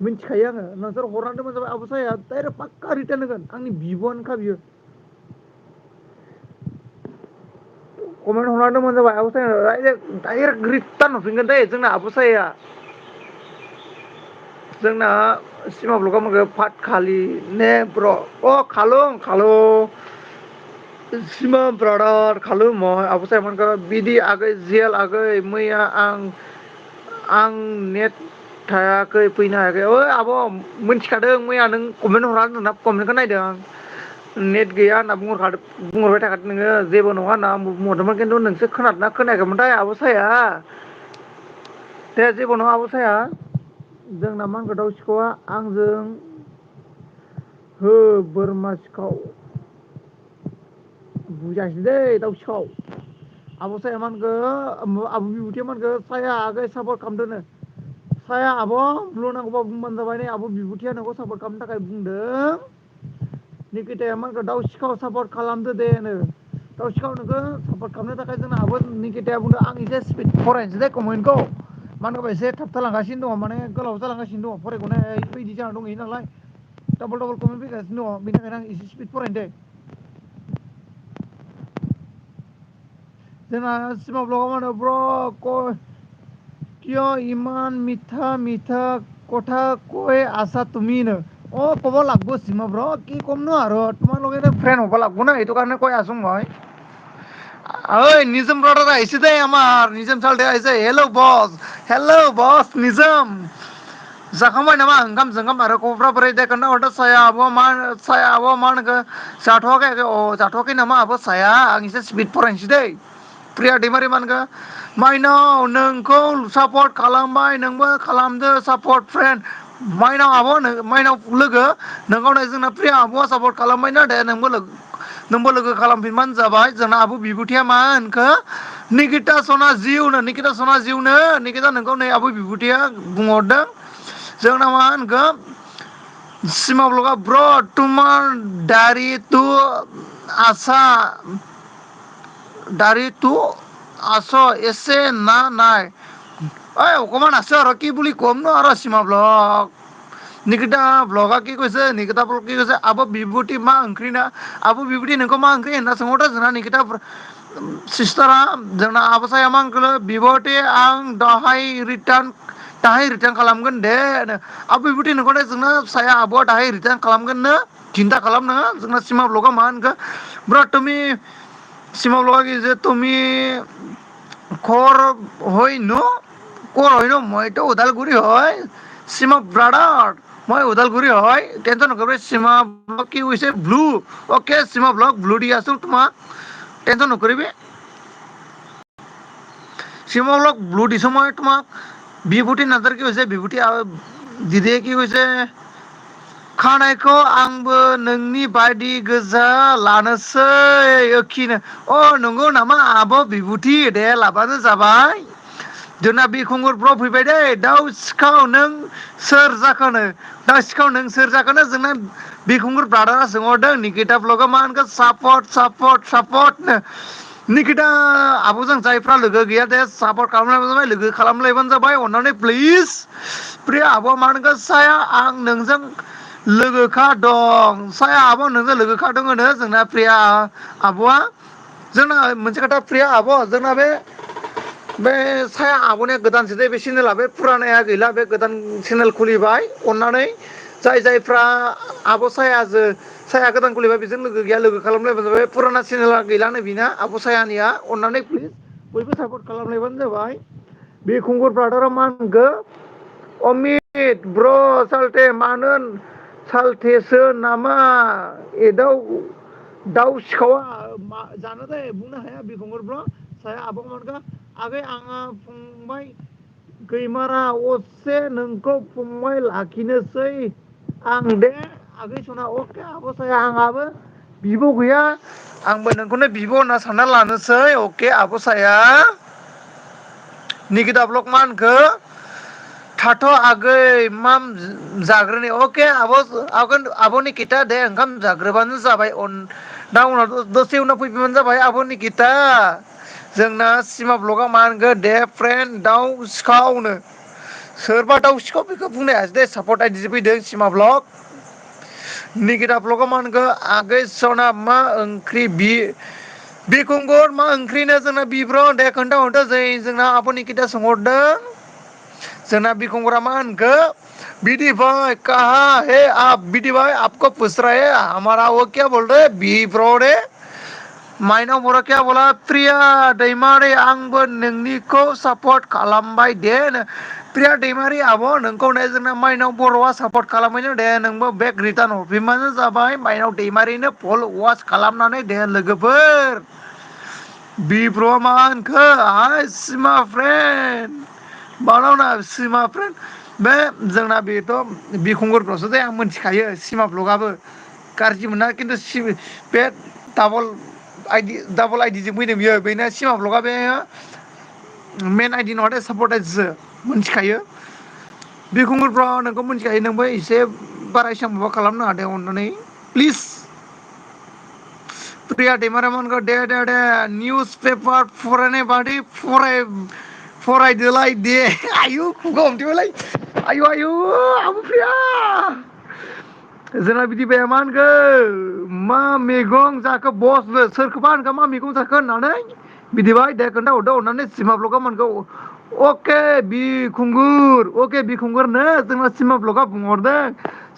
मिथिखायो आङो नोंसोर हरनानै दोनबानो जाबाय आब' साया डाइरेक्ट पाक्का रिटार्न होगोन आंनि बिब'आनोखा बियो कमेन्ट हरनानै दोनबानो जाबाय आब' साया डाइरेक्ट रिटार्न हरफिनगोन दै जोंना आब' सायाया जोंना सिमा ब्लगा मोनखो फात खालि ने ब्र' खालु सिमा ब्रादार खालु मय आब' साया मोनखो बिदि आगै जेल आगै मैया आं नेट थायाखै फैनो हायाखै ओइ आब' मिथिखादों मैया नों कमेन्ट हरना दोनदोंना कमेन्टखौ नायदों आं नेट गैया होनना बुंहरबाय थाखादों नोङो जेबो नङा होनना आंबो बुंहरदोंमोन खिन्थु नोंसो खोनादोंना खोनायाखैमोनथाय आब' साया दे जेबो नङा आब' साया जोंना मा होनखो दाउ सिखावा आंजों हो बोरमा सिखाव बुजायासै दै दाउ सिखाव आब' साया मा होनखो आब' बिबुथिया मा होनखो साया आगै सापर्ट खालामदोनो साया आब' ब्लु नांगौबा बुंबानो जाबाय नै आब' बिबुथिया नोंखौ सापर्ट खालामनो थाखाय बुंदों निकिताया मा होनखो दाउ सिखाव सापर्ट खालामदो दे दाउ सिखाव नोंखौ सापर्ट खालामनो थाखाय जोंना आब' निकिताया बुंदों आं एसे स्पिड फरायनोसै दे कमेन्टखौ मानो होनबा एसे थाबथालांगासिनो दङ माने गोलाव जालांगासिनो दङ फरायग'नो बायदि जाना दंहैयो नालाय डाबल कमेन्ट फैगासिनो दङ बेनि थाखायनो आं एसे स्पिड फरायनो दे जोंना सिमा ब्लगाव मा होनो ब्र' কিয় ইমান মিঠা মিঠা কথা কৈ আছা তুমিনো ক'ব লাগিব চিমা ব্ৰ কি ক'মনো আৰু তোমালোকে ফ্ৰেণ্ড হ'ব লাগিব না সেইটো কাৰণে কৈ আছো মই ঐ নিজম ব্ৰাদাৰ আহিছে দেই আমাৰ নিজম চালতে আহিছে হেল্ল' বছ নিজম जाखांबाय नामा ओंखाम सोंखाम आरो खबरफ्रा बोरै दे खोन्थाहरदो साया आब' मा होनखो जाथ'वाखै जाथ'वाखै नामा आब' साया आं एसे स्पिड फरायनोसै दै प्रिया दैमारि मानगो माइनाव नोंखौ सापर्ट खालामबाय नोंबो खालामदो सापर्ट फ्रेन्ड माइनाव आब' माइनाव लोगो नोंखौ जोंना प्रिया आब'आ सापर्ट खालामबायना दे नोंबो लोगो खालामफिनबानो जाबाय जोंना आब' बिबुथिया मा होनखो निकिता सना जिउनो निकिता नोंखौ नै आब' बिबुथिया बुंहरदों जोंना मा होनखो सिमा ब्लगा ब्र तुमार दारि तु आसा दारि तु आस एसे ना नाय ओइ অকমান আছে আৰু কি বুলি ক'ম ন আৰু সীমা ব্লগ निकिता ब्लगा की কৈছে निकिता ब्लग की কৈছে आब' बिबुथि मा ओंख्रि ना आब' बिबुथि नोंखौ मा ओंख्रि होनना सोंहरदों जोंना निकिता सिस्टारा जोंना आब' साया मा होनखो बिबुथि आं दाहाय रिटार्न खालामगोन दे आब' बिबुथि नोंखौ जोंना साया आब'आ दाहाय रिटार्न खालामगोननो चिन्ता खालामनाङा जोंना सीमा ब्लगा मा होनखो ब्रा तुमि सीमा ब्लगा की যে তুমি খৰ হয় ন ক'ৰ হয় ন মইতো ওদালগুৰি হয় সীমা ব্ৰাদাৰ মই ওদালগুৰি হয় টেনশ্যন নকৰিবি সীমা ব্লগ কি হৈছে ব্লু অ'কে সীমা ব্লগ ব্লু দি আছোঁ তোমাক টেনশ্যন নকৰিবি সীমা ব্লগ ব্লু দিছোঁ মই তোমাক বিভূতি নাৰ্জাৰ কি হৈছে বিভূতি দিদিয়ে কি কৈছে खानायखौ आंबो नोंनि बायदि गोजा लानोसै ओखिनो नंगौ नामा आब' बिबुथि दे लाबानो जाबाय जोंना बिखुंगुर ब्र फैबाय दे दाउ सिखाव नों सोर जाखोनो दाउ सिखाव नों सोर जाखोनो जोंना बिखुंगुर ब्रादारा सोंहरदों निकिता ब्लगा मा होनखो सापर्टनो निकिता आब'जों जायफ्रा लोगो गैया दे सापर्ट खालामलायबानो जाबाय लोगो खालामलायबानो जाबाय अननानै प्लिज प्रिया आब'आ मा होनखो साया आं नोंजों लोगोखा दं साया आब' नोंजों लोगोखा दं होनो जोंना प्रिया आब'आ जोंना मोनसे खोथा प्रिया आब' जोंना बे साया आब'निया गोदानसो दे बे चेनेला बे फुरानाया गैला बे गोदान चेनेल खुलिबाय अननानै जायफ्रा आब' साया गोदान खुलिबाय बेजों लोगो गैया लोगो खालामलायबानो जाबाय फुराना चेनेला गैलानो बिना आब' सायानिया अननानै प्लिज बयबो सापर्ट खालामलायबानो जाबाय बे खुंगुर ब्रादारा मा होनखो अमित ब्र सालथे मानो सालथेसो नामा दाउ सिखावा जानो दे बुंनो हाया बिखुंगुर ब्र साया आब' मोनखो आगै आङा फंबाय गैमारा असे नोंखौ फंबाय लाखिनोसै आं दे आगै सना अके आब' साया आंहाबो बिब' गैया आंबो नोंखौनो बिब' होनना सानना लानोसै अके आब' साया निकिता ब्लग मा होनखो थाथ' आगै माम जाग्रोनि अके आब' निकिता दे ओंखाम जाग्रोबानो जाबाय दा उनाव दसे उनाव फैफिनबानो जाबाय आब' निकिता जोंना सिमा ब्लगा मा होनखो दे फ्रेन्ड दाउ सिखावनो सोरबा दाउ सिखाव बेखौ बुंनो हायासै दे सापर्ट आइदिजों फैदों सिमा ब्लग निकिता ब्लगा मा होनखो आगै सना मा ओंख्रि बिखुंगुर मा ओंख्रिनो जोंना बिब्र दे खोन्थाहरदो जोंना आब' निकिता सोंहरदों जोंना बिखुंगुरा मा होनखो बिदि भाई कहा है आप बिदि भाई आपको पूछ रहे हैं हमारा वो क्या बोल रहे बी ब्रो रे माइनाव बरा क्या बोला प्रिया दैमारि आंबो नोंनिखौ सापर्ट खालामबाय दे प्रिया दैमारि आब' नोंखौ जोंना माइनाव बर'आ सापर्ट खालामबायनो दे नोंबो बेक रिटार्न हरफिनबानो जाबाय माइनाव दैमारिनो फल वास खालामनानै दे लोगोफोर बिब्र'आ मा होनखो हाय सिमा फ्रेन्ड बानावना सिमा फ्रेन्ड बे जोंना बेथ' बिखुंगुरफ्रावसो दे आं मिथिखायो सिमा ब्लगाबो गाज्रि मोना खिन्थु बे डाबल आइडिजों फैदों बियो बेनो सिमा ब्लगा बे मेन आइडि नङा दे सापर्ट आइडिसो मिथिखायो बिखुंगुरफ्राव नोंखौ मिथिखायो नोंबो एसे बारा एसे माबा खालामनाङा दे अननानै प्लिज प्रिया दैमारिमोनखौ दे निउस पेपार फरायनाय बादि फरायदोलाय दे आयु खुगा हमथेबायलै आयु आब' प्रिया जोंना बिदि बाया मा होनखो मा मैगं जाखो बसनो सोरखौबा होनखो मा मैगं जाखो होननानै बिदिबाय दे खोन्थाहरदो अननानै सिमा ब्लगा मोनखौ अके बिखुंगुरनो जोंना सिमा ब्लगा बुंहरदों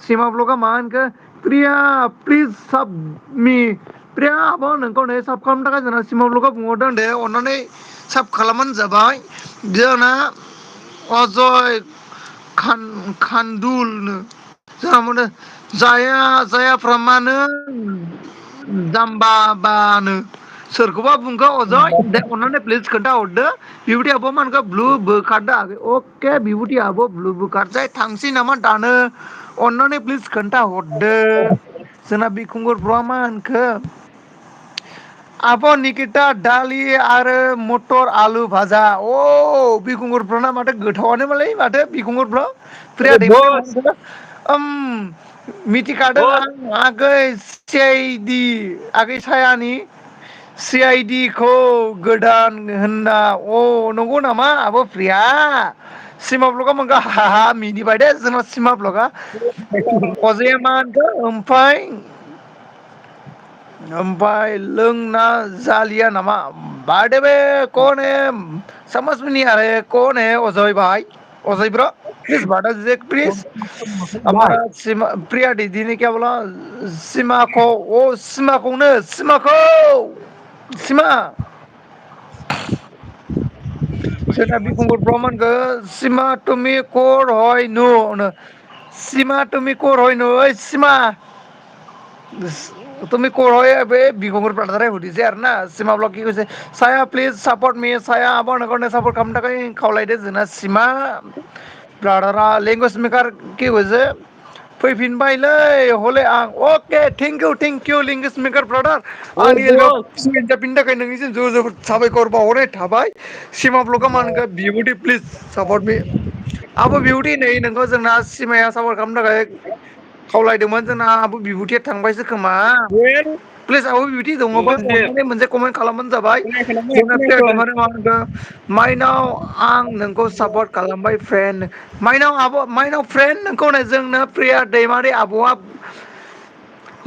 सिमा ब्लगा मा होनखो प्रिया प्लिज साब मी प्रिया आब' नोंखौ नै साब खालामनो थाखाय जोंना सिमा ब्लगा बुंहरदों दे अननानै साब खालामबानो जाबाय जोंना अजय खानदुलनो जोंना मोनो जायाफ्रा मानो जाम्बाबानो सोरखौबा बुंखो अजय दे अननानै प्लिज खोन्थाहरदो बिबुति आब' मानखो ब्लु बोखारदो अके बिबुति आब' ब्लु बोखारसै थांसै नामा दानो अननानै प्लिज खोन्थाहरदो जोंना बिखुंगुर ब्र'आ मा होनखो आब' निकिता दालि आरो मटर आलु भाजा बिखुंगुर ब्र'ना माथो गोथावानो मालाय माथो बिखुंगुर ब्र' प्रिया अरे दैमारि मा बस होनखो मिथिखादों बस आं आगै सिआइडि आगै सायानि सि आइडि खौ गोदान होनना नंगौ नामा आब' प्रिया सिमा ब्लगा मोनखो हाहा मिनिबाय दे जोंना सिमा ब्लगा अजया मा होनखो ओमफ्राय लोंना जालिया नामा बार्थडे में कौन है समझ में नहीं आ रहा है कौन है अजय भाई अजय ब्रो प्लीज बता दीजिए प्लीज भाई हमारा सीमा प्रिया दीदी ने क्या बोला सीमा को वो सीमा कौन है सीमा को सीमा जोंना बिखुंगुर ब्रह्मनखौ सीमा तुमी कोर हय नु सीमा तुमी कोर हय नु ओइ सीमा তুমি কৰ হয় বে বিগঙৰ প্ৰাৰ্থনাৰে সুধিছে আৰু না সীমা ব্লক কি কৈছে চায়া প্লিজ সাপৰ্ট মি চায়া আবৰ নগৰ সাপৰ্ট খাलामनो थाखाय खावलायदो जोंना सिमा ब्रादारा लेंगुवेज मेकार কি কৈছে फैफिनबायलै हले आं okay thank you language maker brother और आंनि एलबायाव बस फिनजाफिननि थाखाय नोंनिसिम जोबोद साबायखर बावहरनाय थाबाय सिमा ब्लगा मा होनखो बिउटि प्लिज सापर्ट मी आब' बिउटि नै नोंखौ जोंना सिमाया सापर्ट खालामनो थाखाय खावलायदोंमोन जोंना आब' बिबुथिया थांबायसो खोमा वेल प्लिज आब' बिबुथि दङबा खोनायाखै अननानै मोनसे कमेन्ट खालामबानो जाबाय खोनायाखै जोंना प्रिया खोनायाखै दैमारि मा होनखो माइनाव आं नोंखौ सापर्ट खालामबाय फ्रेन्ड माइनाव आब' माइनाव फ्रेन्ड नोंखौ नै जोंनो प्रिया दैमारि आब'आ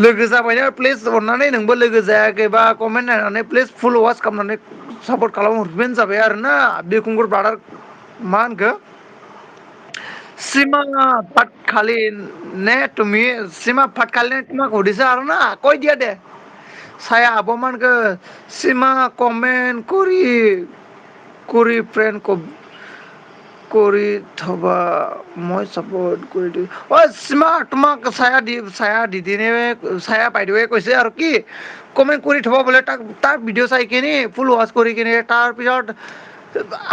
लोगो जाबायना प्लिज अननानै नोंबो लोगो जायाखैबा कमेन्ट नायनानै प्लिज फुल वास खालामनानै सापर्ट खालामहरबानो जाबाय आरो ना बिरखुंगुर ब्रादार मा होनखो सीमा फाटखाली ने तुम्ही सीमा फाटखाली ने তোমাক সুধিছে আৰু না কৈ দিয়া দে চায়া আব মানকে সীমা কমেন্ট কৰি ফ্ৰেণ্ড কৰি থবা মই চাপৰ্ট কৰি দিম সীমা তোমাক চায়া দিদিনে চায়া বাইদেৱে কৈছে আৰু কি কমেণ্ট কৰি থব বোলে তাৰ ভিডিঅ' চাই কিনি ফুল ৱাচ কৰি কিনি তাৰপিছত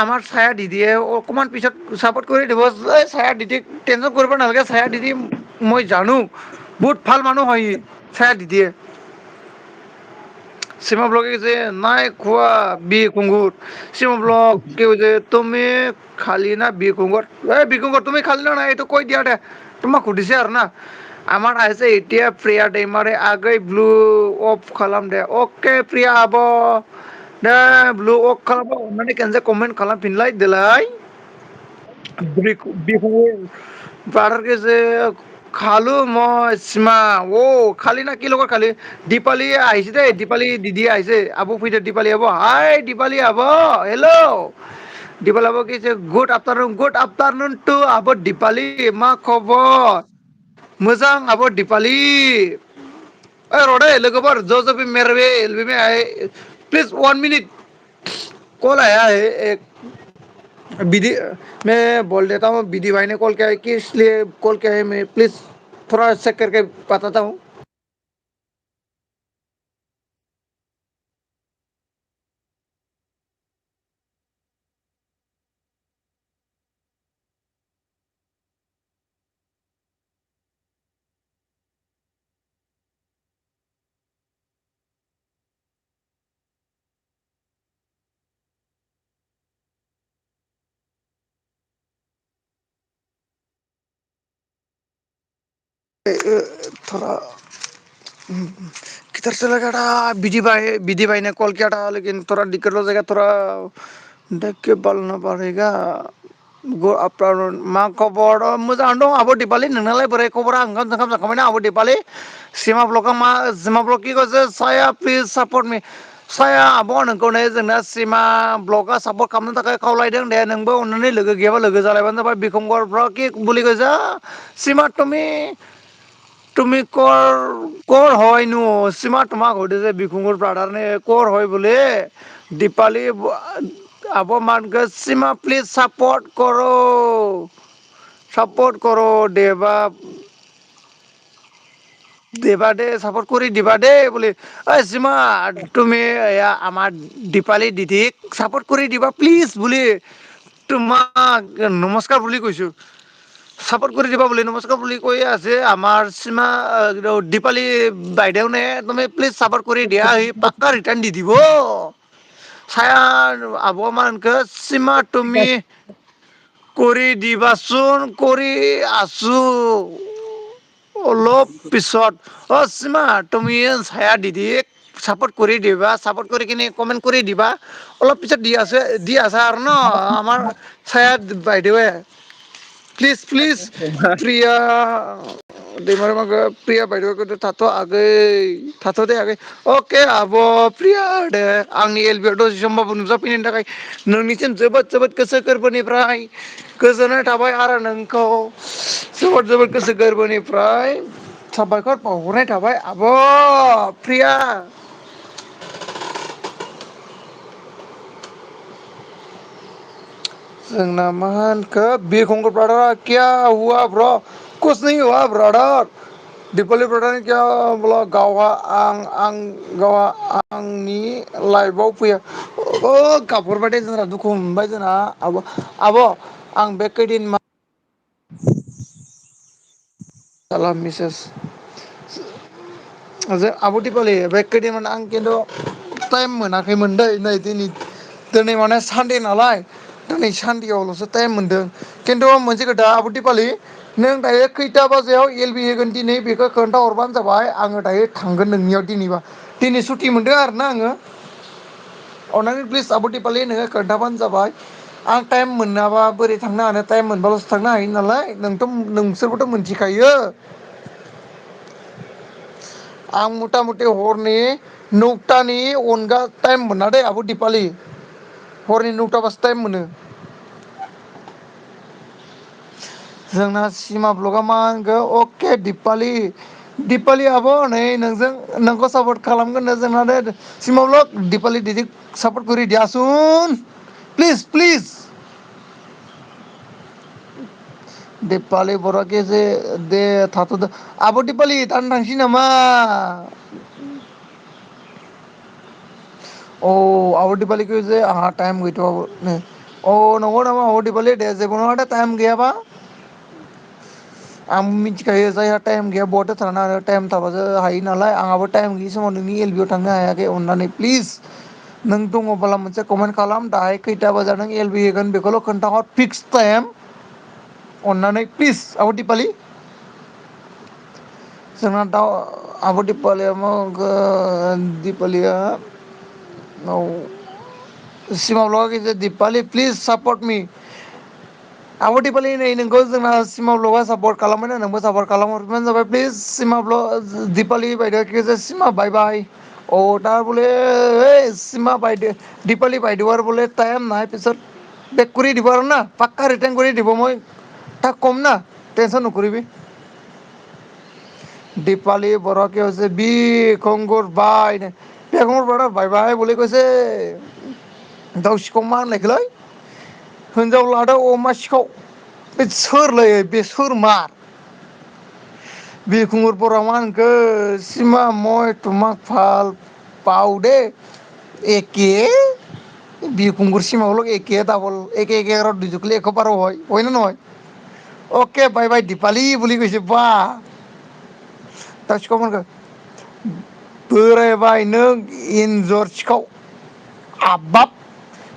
আমাৰ চায়া দিদিয়ে অকণমান পিছত চাপৰ্ট কৰি দিব এই চায়া দিদিক টেনশ্যন কৰিব নালাগে চায়া দিদি মই জানো বহুত ভাল মানুহ হয় চায়া দিদিয়ে সীমা ব্লকে কৈছে নাই খোৱা বিকুংগুৰ সীমা ব্লক কি কৈছে তুমি খালি না বিকুংগুৰ এই বিকুংগুৰ তুমি খালি না নাই এইটো কৈ দিয়া দে তোমাক সুধিছে আৰু না আমাৰ আহিছে এতিয়া প্ৰিয়া दैमारि आगै ब्लु अफ खालाम दे अके प्रिया आब' दे ब्लु अफ खालामबा अननानै खेनसे कमेन्ट खालामफिनलाय देलाय बिकुंगुर ब्रादार কৈছে খালো মই সীমা খালি না কি লগত খালি দীপালী আহিছে দেই দীপালী দিদি আহিছে আবু ফিতে দীপালী আব হাই দীপালী আব হেল্ল' দীপালী আব কি गुड आफ्टारनुन टु आब' दिपाली मा खबर मोजां आब' दिपाली ओइ र'दै लोगोफोर ज' भी मेरे भी एलबी में आए प्लीज 1 मिनट कॉल आया है एक विधि मैं बोल देता हूँ विधि भाई ने कॉल किया है किस लिए कॉल किया है मैं प्लीज थोड़ा चेक करके बताता हूँ थोड़ा किधर से लगा था विधि भाई ने कॉल किया था लेकिन थोड़ा दिक्कत हो जाएगा थोड़ा देख के बोलना पड़ेगा गो आफ्टारनुन मा खबर मोजां दं आब' दिपाली नोंनालाय बोरै खबरा ओंखाम सोंखाम जाखांबायना आब' दिपाली सीमा ब्लकआ मा सीमा ब्लक की কৈছে साया प्लिज सापर्ट मी साया आब' नोंखौ नै जोंना सीमा ब्लकआ सापर्ट खालामनो थाखाय खावलायदों दे नोंबो अननानै लोगो गैयाबा लोगो जालायबानो जाबाय बिखंगरफ्रा কি বুলি কৈছে सीमा তুমি কৰ হয় নো সীমা তোমাক সুধিছে বিকুংগুৰ ব্ৰাদাৰনে কৰ হয় বোলে দীপালী আব মানকে সীমা প্লিজ সাপোর্ট কरो দেবা দিবা দে সাপোর্ট কৰি দিবা দেই বুলি ঐ সীমা তুমি এয়া আমাৰ দীপালী দিদিক চাপৰ্ট কৰি দিবা প্লিজ বুলি তোমাক নমস্কাৰ বুলি কৈছো চাপৰ্ট কৰি দিবা বুলি নমস্কাৰ বুলি কৈ আছে আমাৰ সীমা দীপালী বাইদেউ নে তুমি প্লিজ চাপৰ্ট কৰি দিয়া সি পাক্কা ৰিটাৰ্ণ দি দিব চায়া আব মানখো সীমা তুমি কৰি দিবাচোন কৰি আছো অলপ পিছত অ সীমা তুমি চায়া দিদিক চাপৰ্ট কৰি দিবা চাপৰ্ট কৰি কিনে কমেণ্ট কৰি দিবা অলপ পিছত দি আছা আৰু ন আমাৰ চায়াত বাইদেৱে প্লিজ প্লিজ প্ৰিয়া ডিমাৰ প্ৰিয়া বাইদেউ थाथ' आगै थाथ' दे आगै अके आब' प्रिया दे आंनि एलबियाव दसे समबाबो नुजाफैनायनि थाखाय नोंनिसिम जोबोद जोबोद गोसो गोरबोनिफ्राय गोजोननाय थाबाय आरो नोंखौ जोबोद जोबोद गोसो गोरबोनिफ्राय साबायखर बावहरनाय थाबाय आब' प्रिया जोंना मा होनखो बिरखंगार ब्रादारा क्या हुआ ब्र कुछ नहीं हुआ ब्रादार दिपालि ब्रादारनि क्या बोला गावहा आंनि लाइफआव फैया गाबहरबाय दे जोंना दुखु मोनबाय जोंना आब' आं बे खैदिन साला मेसेज आब' दिपालि बे खैदिनमान आं खिन्थु टाइम मोनाखैमोन दै नै दिनै माने सानदे नालाय दिनै सानदेआवल'सो टाइम मोनदों खिन्थु मोनसे खोथा आब' दिपालि नों दायो खैथा बाजायाव एल बि होगोन दिनै बेखौ खोन्थाहरबानो जाबाय आङो दायो थांगोन नोंनियाव दिनैबा दिनै सुटि मोनदों आरोना आङो अननानै प्लिज आब' दिपालि नोङो खोन्थाबानो जाबाय आं टाइम मोनाबा बोरै थांनो हानो टाइम मोनबाल'सो थांनो हायो नालाय नोंसोरबोथ' मोनथिखायो आं मथा मथि हरनि 9टानि अनगा टाइम मोना दे आब' दिपालि हरनि 9टाबासो टाइम मोनो जोंना सिमा ब्लगा मा होनखो अके दिपालि आब' नै नोंजों नोंखौ सापर्ट खालामगोन जोंना दे सिमा ब्लग दिपालि दिदिक सापर्ट करि दियासुन प्लिज प्लिज दिपालि बर' केजे दे थाथ'दो आब' दिपालि दानो थांसै नामा औ आब' दिपालिखौ जे आंहा टाइम गैथ'वानो अ नंगौ नामा आब' दिपालि दे जेबो नङा दे टाइम गैयाबा आं मिथिखायो जायहा टाइम गैया बहाथो थानो हानो टाइम थाबासो हायो नालाय आंहाबो टाइम गैयि समाव नोंनि एल बि आव थांनो हायाखै अननानै प्लिज नों दङब्ला मोनसे कमेन्ट खालाम दाहाय खैथा बाजाराव नों एल बि होगोन बेखौल' खोन्थाहर फिक्स टाइम अननानै प्लिज आब' दिपालि जोंना दा आब' दिपालिया मा होनखो दिपालिया औ सिमा ब्लगा केजे दिपालि प्लिज सापर्ट मि आब' दिपालि नै नोंखौ जोंना सिमा ब्लगा सापर्ट खालामबायना नोंबो सापर्ट खालामहरबानो जाबाय प्लिज सिमा दिपालि बायदेव सिमा बाय बाय अ दा বলে এই সীমা বাইদেউ দীপালি বাইদেউৰ বোলে টাইম নাই পিছত বেক কৰি দিব আৰু না পাক্কা ৰিটাৰ্ণ কৰি দিব মই তাক ক'ম না টেনচন নকৰিবি দীপালি বৰাকে হৈছে বিৰখংগৰ বাই बिरखंगार ब्रादार बाय बाय বুলি কৈছে दाउ सिखाव मा होननायखोलै हिनजाव लादो अमा सिखाव बे सोरलै बे सोर मा बिरखंगार बर'आ मा होनखो सिमा মই তোমাক ভাল पाव दे एके बिरखंगार सिमा ब्लग एके डाबल एके एके দুইজোকলে এশ বাৰ হয় নে নহয় অকে বাই বাই দীপালি বুলি কৈছে বা दाउ सिखाव मोनखो बोरायबाय नों एन्जर सिखाव हाबाब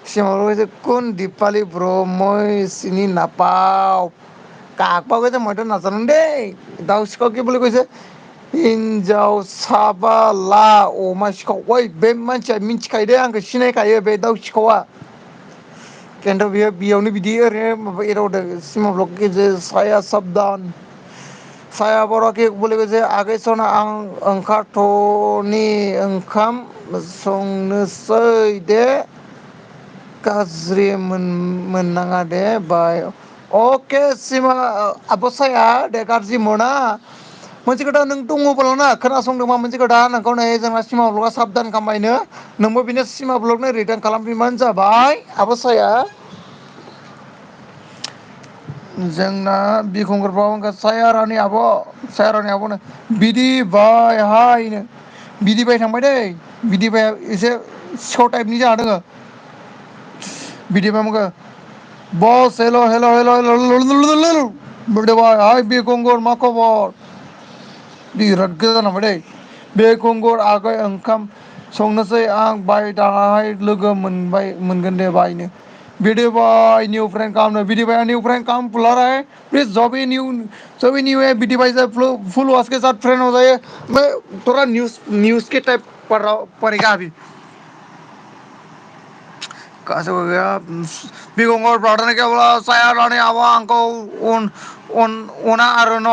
सिमा ब्लगा কৈছে কোন দীপালি ব্ৰ মই চিনি নাপাওঁ কাক বা কৈছে মইতো নাজানো দেই दाउ सिखाव কি বুলি কৈছে हिनजाव साबा ला अमा सिखाव ओइ बे मानसिया मिथिखायो दे आंखौ सिनायखायो बे दाउ सिखावा खिन्थु बियो बेयावनो बिदि ओरैनो माबा एदावदों सिमा ब्लग गेजेर साया साबधान साया बर' कि বুলি কৈছে आगै सना आं ओंखारथ'नि ओंखाम संनोसै दे गाज्रि मोननाङा दे बाय अके सिमा आब' साया दे गाज्रि मोना मोनसे खोथा नों दङब्लाना खोनासंदों मा मोनसे खोथा नोंखौ नै जोंना सिमा ब्लगा साबधान खालामबायनो नोंबो बिनो सिमा ब्लगनो रिटार्न खालामफिनबानो जाबाय आब' साया जोंना बिखुंगारफ्राव सायारानि आब'नो बिदि बायहायनो बिदि बाय थांबाय दै बिदि बाया एसे सिखाव टाइपनि जाना दोङो बिदिबा मखो बस हेल' बिरदावबाय हाय बिरखंगुर मा खबर बिराद गोजान नामा दै बे खंगुर आगै ओंखाम संनोसै आं बाय दाहाय लोगो मोनगोन दे बायनो बिदि बाय निउ फ्रेंड कामनो बिदि बाय निउ फ्रेंड काम बुला रहा है प्लीज जब भी न्यू है बिटी भाई से फुल वॉश के साथ फ्रेंड हो जाइए मैं थोड़ा न्यूज के टाइप पढ़ेगा अभी कहाँ से हो गया बिगंगोर ब्रादर ने क्या बोला saya रानी आवा आंको ओना आरो न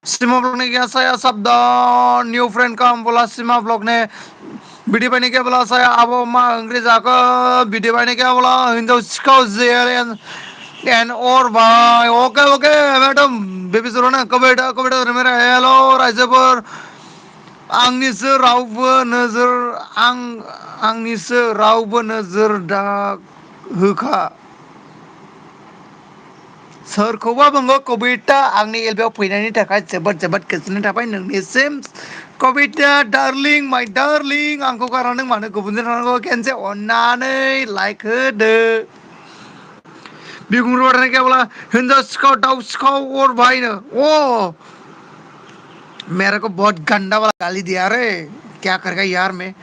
सीमा ब्लॉग ने क्या saya शब्द न्यू फ्रेंड का बोला सीमा ब्लॉग ने बिडी भाई ने क्या बोला saya आबो मा ओंख्रि जाखो बिडी भाई ने क्या बोला हिंजाव सिखाव जेल एन और भाई ओके ओके मैडम बेबी सुनो ना कबेटा कबेटा मेरा हेलो राइजोफोर आंनिसो रावबो नोजोर आं आंनिसो रावबो नोजोर दा होखा सोरखौबा बुङो कबिता आंनि एलबेयाव फैनायनि थाखाय जोबोद जोबोद गोजोननाय थाबाय नोंनिसिम कबिता डार्लिं माइ डार्लिं आंखौ गारनानै मानो गुबुनजों थांनांगौ खेनसे अननानै लाइक होदो बिगुर बारनाय क्या बोला हिंजाव सिखाव दाउ सिखाव और भाईनो ओ मेरे को बहुत गंदा वाला गाली दिया रे क्या करेगा यार मैं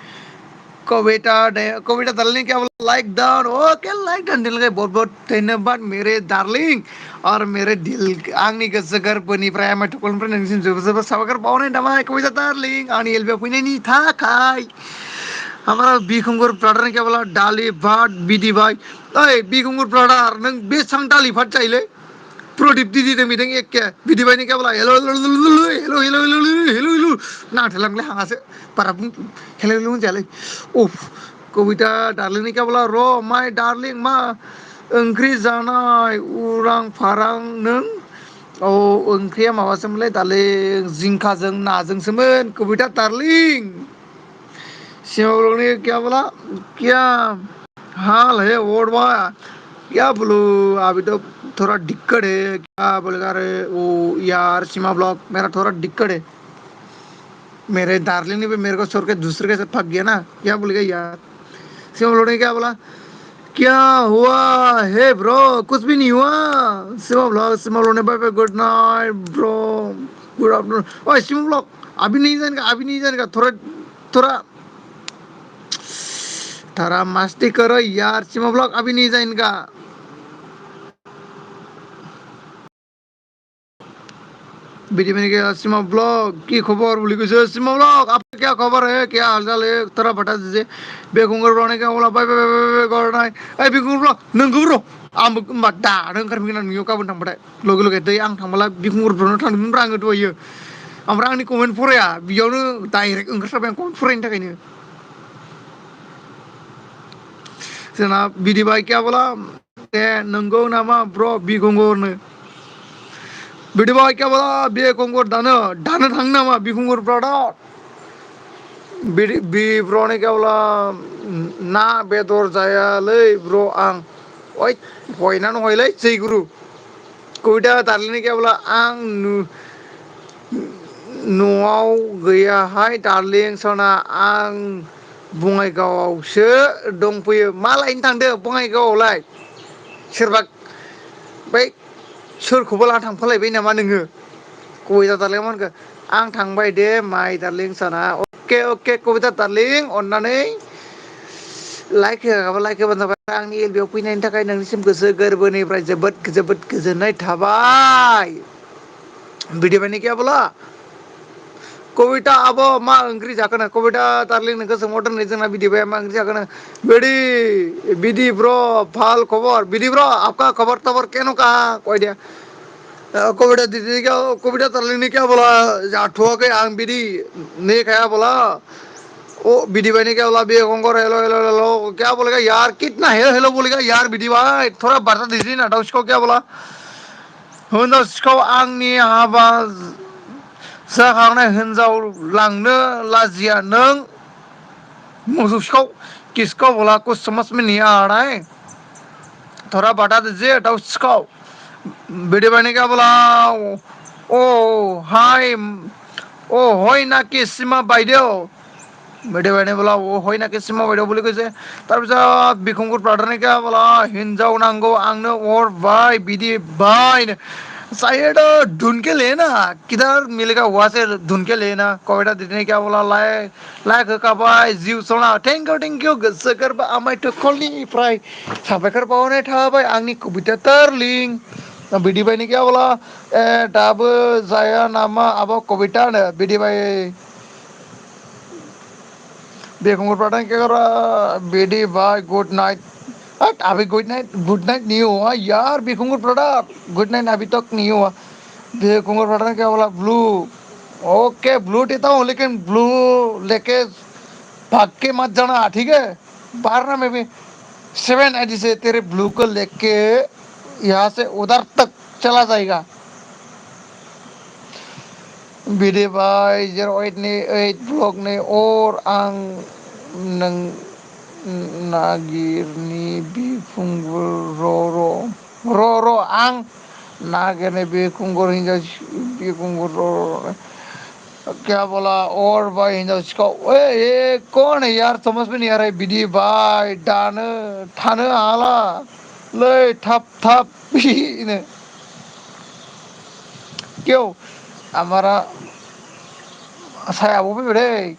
कविता डार्लिंग क्या बोला लाइक डन ओके लाइक डन दिल के बहुत बहुत धन्यवाद मेरे डार्लिंग और मेरे दिल आंनि गोसो गोरबोनिफ्राय आमाय थुखलनिफ्राय नोंसिम जोबोद जोबोद साबायखर बावनाय थाबाय कविता डार्लिंग आंनि एलबेयाव फैनायनि थाखाय हमारा बिखुंगुर ब्रादार ने क्या बोला दाली भात बिदि भाई ओए बिखुंगुर ब्रादार नों बेसां दालि भात जायोलै प्रदीप दीदी दं बिदों एखे बिदि बायनि क्या बोला hello hello hello hello hello hello hello नांथारलांलै हाङासो बारा हेलो हेलो होनजायालै उफ कविता डार्लिंनि क्या बोला र' माइ डार्लिं मा ओंख्रि जानाय उरां फारां नों औ ओंख्रिया माबासोमोनलै दालै जिंखाजों नाजोंसोमोन कबिता डार्लिं सिमाव ने क्या बोला क्या हाल है और क्या बोलूं अभी तो थोड़ा दिक्कत है क्या बोलेगा रे वो यार सीमा ब्लॉक मेरा थोड़ा दिक्कत है मेरे डार्लिंग ने भी मेरे को छोड़ के दूसरे के साथ भाग गया ना क्या बोलेगा यार सीमा ब्लॉक ने क्या बोला क्या हुआ है ब्रो कुछ भी नहीं हुआ सीमा ब्लॉक ने bye bye good night bro good afternoon ओए सीमा ब्लॉक अभी नहीं जाएगा थोड़ा थोड़ा थोड़ा मस्ती करो यार सीमा ब्लॉक अभी नहीं जाएगा बीटी मैंने कहा सीमा ब्लॉग की खबर बोली कुछ सीमा ब्लॉग आपका क्या खबर है क्या हाल चाल है थोड़ा बता दीजिए बेखुंगर ब्लॉग ने क्या बोला बाय बाय बाय बाय गॉड नाइट ए बेखुंगर ब्लॉग नंगौ ब्रो आंबो होमबा दानो ओंखारफिनगोन आं नोंनियाव गाबोन थांबाथाय लगे लगे दै आं थांबोला बिखुंगर ब्ल'नाव थांदोंमोन आङो दहायो ओमफ्राय आंनि कमेन्ट फराया बेयावनो डाइरेक्ट ओंखारसारबाय आं कमेन्ट फरायनो थाखायनो जोंना बिदिबाय क्या बोला ए नंगौ नामा ब्र बिखुंगरनो बिदिबा क्या बोला बे कंगुर दानो थाङो नामा बिखुंगुर ब्रादार बि ब्र ने क्या बोला ना बेदर जायालै ब्र आं ओइ हयना नहयलै जै गुरु कबिता दार्लिंनि क्या बोला आं न'आव गैयाहाय दार्लिं सना आं बङाइगावआवसो दंफैयो मा लायनो थांदो बङाइगावआवलाय सोरबा बै सोरखौबा लाना थांफालायबाय नामा नोङो कबिता दार्लिंआ मा होनखो आं थांबाय दे माइ दार्लिं सना अके अके कबिता दार्लिं अननानै लाइक होआखैबा लाइक होबानो जाबाय आंनि एलबेयाव फैनायनि थाखाय नोंनिसिम गोसो गोरबोनिफ्राय जोबोद जोबोद गोजोननाय थाबाय वीडियो मैंने क्या बोला कविता अब मा ओंख्रि जाखोनो कविता दार्लिं नोंखौ सोंहरदों नै जोंना बिदि बाया मा ओंख्रि जाखोनो बिदि ब्रो फाल खबर बिदि ब्रो आपका खबर तबर केन'का कय दिया कविता दीदी क्या कविता दार्लिं ने क्या बोला जाथ'वाखै आं बिदि नहीं खाया बोला ओ बिदी भाई ने क्या बोला बे गंगोर हेलो हेलो हेलो क्या बोलेगा यार कितना हेलो हेलो बोलेगा यार बिदी भाई थोड़ा बता दीजिए ना उसको क्या बोला हिनजाव सिखाव आंनि हाबा जाखांनाय हिनजाव लांनो लाजिया नों मोसौ सिखाव किसको बोला कुछ समझ में नहीं आ रहा है थोड़ा बता दीजिए दाउ सिखाव वीडियो बनने क्या बोला ओ हाय ओ হয় নাকি সীমা বাইদেউ वीडियो बायने बोला ओ হয় নাকি সীমা বাইদেউ বুলি কৈছে তাৰপিছত বিকুংকুৰ প্ৰাৰ্থনিকা बोला हिन्जाव नांगौ आंनो अरबाय बिदि बाय साइड ढूंढ के लेना किधर मिलेगा वहां से ढूंढ के लेना कविता दीदी ने क्या बोला लाइक होखाबाय जिउ सना थेंक इउ गोसो गोरबो आमायथ' कलनिफ्राय साबायखर बावनाय थाबाय आंनि कबिता तारलिं बिदि बायनि क्या बोला दाबो जाया नामा आब' कबिता होनो बिदि बाय बेखुंगुर प्रार्थना क्या कर रहा बिदि बाय गुड नाइट अभी गुड नाइट नहीं हुआ यार बेखुंगुर प्रोडक्ट गुड नाइट अभी तक नहीं हुआ बेखुंगुर प्रार्थना क्या बोला ब्लू ओके ब्लू देता हूँ लेकिन ब्लू लेके भाग के मत जाना ठीक है बाहर ना मैं भी 780 से तेरे ब्लू को लेके यहाँ से उधर तक चला जाएगा बिदि बाय 08 ब्लॉग ने और आं नों नागिरनि बिखुंगुर र' आं नागिरनाय बिखुंगुर हिन्जाव बिखुंगुर र' क्या बोला और भाई हिंजाव सिखाव ये कौन है यार समझ में नहीं आ रहा है बिदि भाई दानो थानो हाला लै थाब बिनो क्यों हमारा सायाबो फैबाय दै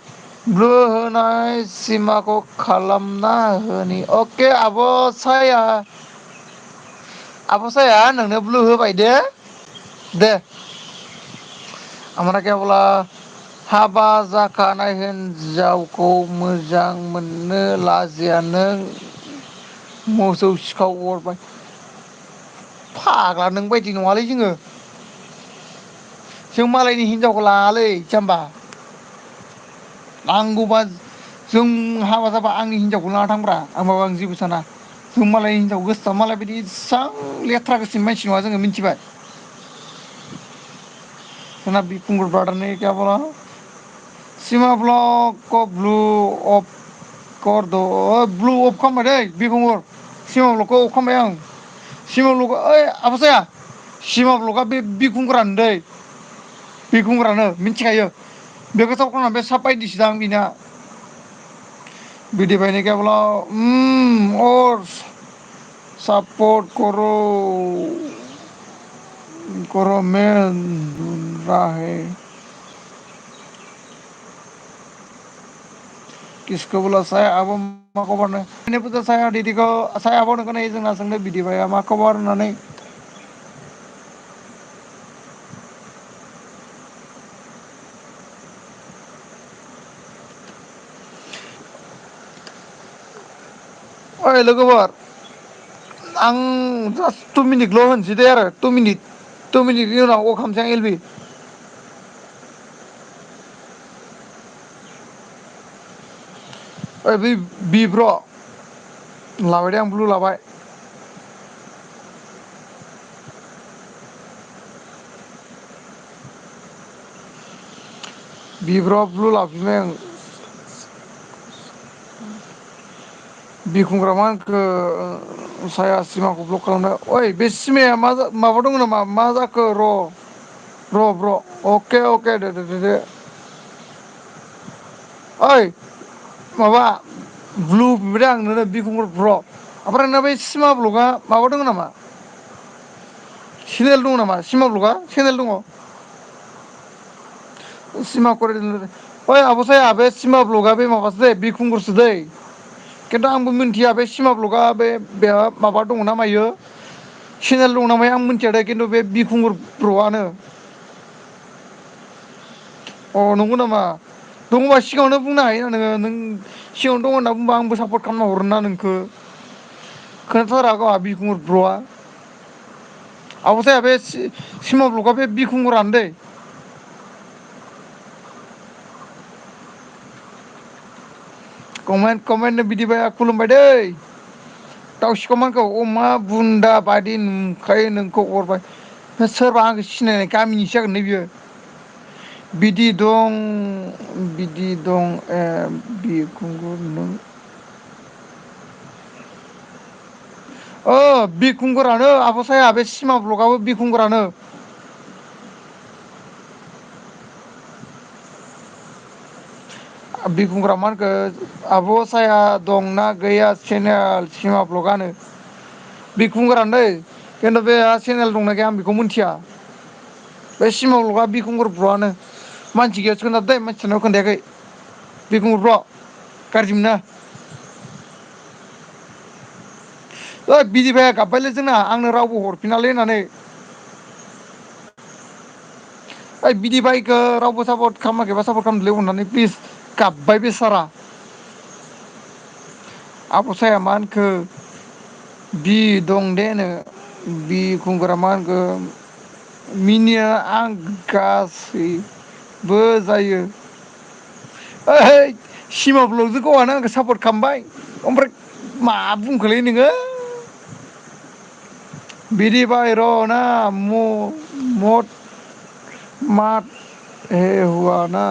ब्लु होनाय सिमाखौ खालामना होनि अके आब' साया नोंनो ब्लु होबाय दे आमफ्राय क्या बोला हाबा जाखानाय हिनजावखौ मोजां मोननो लाजिया नों मोसौ सिखाव अरबाय फाग्ला नों बायदि नङालै जों मालायनि हिनजावखौ लाङालै जाम्बा नांगौबा जों हाबा जाबा आंनि हिनजावखौ लाना थांब्रा होमबाबो आं जेबो साना जों मालायनि हिनजाव गोसोआ मालाय बिदि इसां लेथ्रा गोसोनि मानसि नङा जोङो मिथिबाय जोंना बिकुंगुर ब्रादार ने क्या बोला सीमा ब्लॉक को ब्लू ऑफ कर दो ब्लू ऑफ खालामबाय दै बिकुंगुर सीमा ब्लकखौ अफ खालामबाय आं सीमा ब्लकआ ओइ आब' जाया सीमा ब्लकआ बे बिखुंगुरानो दै बिखुंगुरानो मिथिखायो बे गोथाव खालामना बे साब बायदिसो दां बिना बिदि भाई ने क्या बोला और सपोर्ट करो मैं ढूंढ रहा है किसको बोला saya abang मा खबरनो ini putus saya didiku saya abang नोंखौ नै जोंना सोंदों बिदि भाइया मा खबर होननानै ओइ लोगोफोर आं जास्ट 2 मिनिटल' होनसै दे आरो 2 मिनिटनि उनाव अफ खालामसै आं एलबि ओइ बै बिब्र' लाबाय दे आं ब्लु लाबाय बिब्र' ब्लु लाफिनबाय आं बिखुंग्रा मा होनखो साया सिमाखौ ब्लक खालामनो ओइ बे सिमाया माबा दङ नामा मा जाखो र' अके दे ओइ माबा ब्लु बिबाय आं नोंनो बिखुंगर ब्र' ओमफ्राय नोंना बै सिमा ब्लकआ माबा दङ नामा चेनेल दङ नामा सिमा ब्लकआ चेनेल दङ सिमा ओइ आब' साया बे सिमा ब्लकआ बे माबासो दै बिखुंगुरसो दै खिन्थु आंबो मिन्थिया बे सिमा ब्लकआ बेहा माबा दङ ना मायो चेनेल दं ना मायो आं मिन्थिया दे खिन्थु बे बिखुंगुर ब्र'आनो अ नंगौ नामा दङबा सिगाङावनो बुंनो हायो ना नोङो नों सिगाङावनो दङ होनना बुंबा आंबो सापर्ट खालामना हरो ना नोंखौ खोन्थाथारा गावहा बिखुंगुर ब्र'आ आब' साया बे सिमा ब्लकआ बे बिखुंगुरानो दै कमेन्ट बिदिबाय खुलुमबाय दै दाउसिखौ अमा बुन्दा बायदि नुखायो नोंखौ अरबाय सोरबा आंखौ सिनायनाय गामिनिसो जागोन नै बियो बिदि दं बिखुंगुर नों बिखुंगुरानो आब'साया बे सिमा ब्लकआबो बिखुंगुरानो बिखुंग्रा मा होनखो आब' साया दंना गैया चेनेल सिमा ब्लकआनो बिखुंगारानो दै खिन्थु बे चेनेल दंना गैया आं बेखौ मिथिया बे सिमाव लगआ बिखुंगार ब्रआनो मानसि गैयासो खोन्थादों दै मानसिनाव खोन्थायाखै बिखुंगार ब्र गाज्रि मोना ओइ बिदिबाया गाबबायलै जोंना आंनो रावबो हरफिनालै होननानै ओइ बिदि बाइकखौ रावबो सापर्ट खालामाखैबा सापर्ट खालामदोंलै अननानै प्लिज गाबबाय बेसारा आब'साया मा होनखो बि दं देनो बिखुंगुरा मा होनखो मिनिया आं गासैबो जायो ओइ सिमा ब्लकजों गावहानो आंखौ सापर्ट खालामबाय ओमफ्राय मा बुंखोलै नोङो बिदि बाय र' ना मद मात हे हुआ ना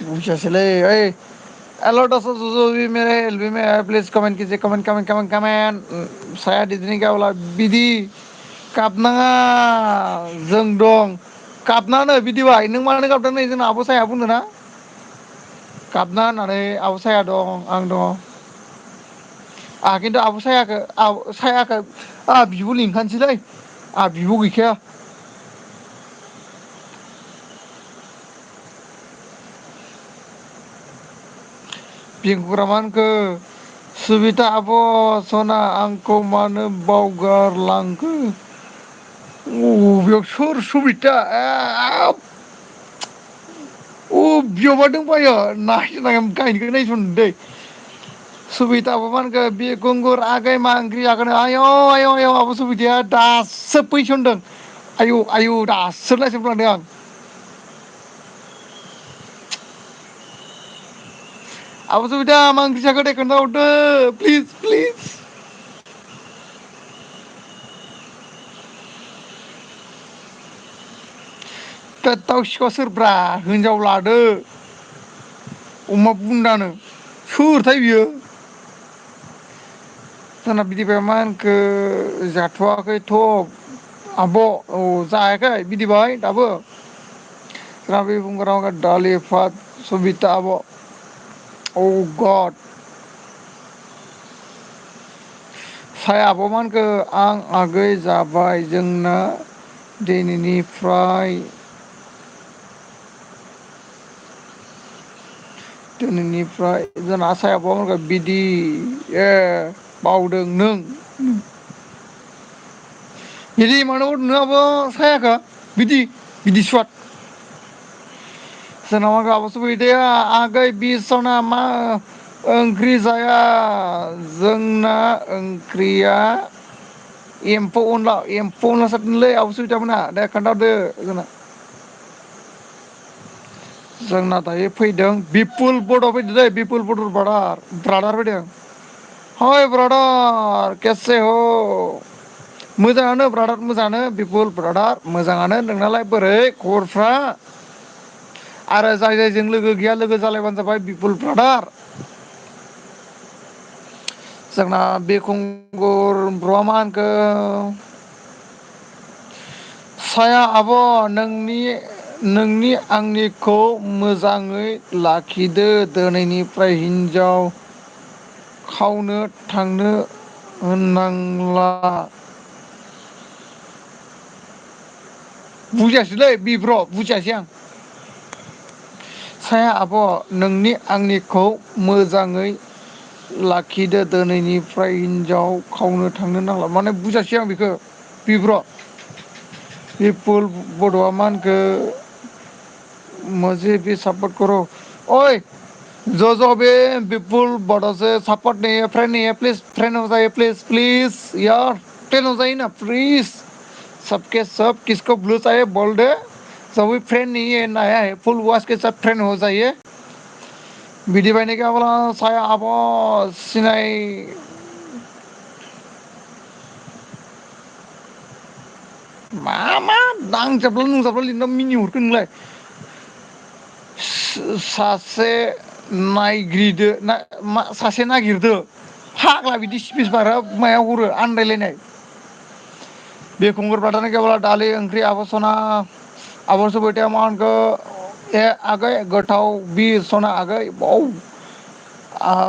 बुजियासैलै ओइ हेल' दोस्तों जो भी मेरे एलबी में है प्लीज कमेंट कीजिए कमेंट कमेंट कमेंट कमेंट साया दिदिनि गावला बिदि गाबनाङा जों दं गाबनाङानो बिदिबाय नों मानो गाबदों नै जोंना आब' साया बुंदों ना गाबना होननानै आब' साया दं आं दङ आंहा खिन्थु आब' सायाखौ सायाखौ आंहा बिब' लिंखानोसैलै आंहा बिब' गैखाया बिखुंगारा मा होनखो सुबिता आब' सना आंखौ मानो बावगारलांखो बेयाव सोर सुबिता बियावबा दंफायो गायनोखौ नायसनदों दै सुबिता आब' मा होनखो बिखुंगुर आगै मा ओंख्रि जाखोनो आयौ आयौ आयौ आब' सुबिताया दासो फैसनदों आयौ आयौ दासो लायसनफ्लांदों आं आब' सुबिता मा ओंख्रि जाखो दे खोन्थाहरदो प्लिज प्लिज पेटाव सिखाव सोरब्रा हिनजाव लादो अमा बुन्दानो सोरथाय बियो जोंना बिदिबाय मा होनखो जाथ'वाखैथ' आब' औ जायाखै बिदिबाय दाबो रबि बुंगाराव दालि भात सबिता आब' औ गड साया आब' मा होनखो आं आगै जाबाय जोंना दिनैनिफ्राय दिनैनिफ्राय जोंना साया आब'आ होनखो बिदि ए बावदों नों बिदि मानो हरदों नों आब' सायाखो बिदि बिदि सुवाद जोंनाव आब' सुबिताया आगै बिसना मा ओंख्रि जाया जोंना ओंख्रिया एम्फौ अनला जादोंलै आब' सुबिता मोनहा दे खोन्थाहरदो जोंना जोंना दायो फैदों बिपुल बड' फैदों दै बिपुल बड' ब्रादार फैदों है ब्रादार केसे हो मोजाङानो ब्रादार मोजाङानो बिपुल ब्रादार मोजाङानो नोंनालाय बोरै खबरफ्रा आरो जाय जायजों लोगो गैया लोगो जालायबानो जाबाय बिपुल ब्रादार जोंना बिखुंगुर ब्र'आ मा होनखो साया आब' नोंनि आंनिखौ मोजाङै लाखिदो दिनैनिफ्राय हिन्जाव खावनो थांनो होननांला बुजियासैलै बिब्र' बुजियासै आं साया आब' नोंनि आंनिखौ मोजाङै लाखिदो दिनैनिफ्राय हिनजाव खावनो थांनो नांला माने बुजासै आं बेखौ बिब्र' बिपुल बड'आ मा होनखो मुझे भी सपर्ट करो ओइ ज' बे बिपुल बड' से सपर्ट नहीं है फ्रेंड नहीं है प्लीज फ्रेंड हो जाइए प्लीज प्लीज यार फ्रेंड हो जाइए ना प्लीज सबके सब किसको ब्लू चाहिए बोल दे सभी फ्रेंड नहीं है नया है फुल वॉश के साथ फ्रेंड हो जाइए बिदि बायनाय गैयाब्ला साया आब' सिनाय मा नांजाबल' नुजाबल' लिरना मिनिहरखो नोंलाय सासे नायग्रिदो ना सासे नागिरदो फाग्ला बिदि स्पिस बारा मायाव हरो आन्दायलायनाय बे खुंगुर बाथाने केवल दालि ओंख्रि आबसना आबस बैथिया मा होनखो ए आगै गोथाव बि सना आगै बाव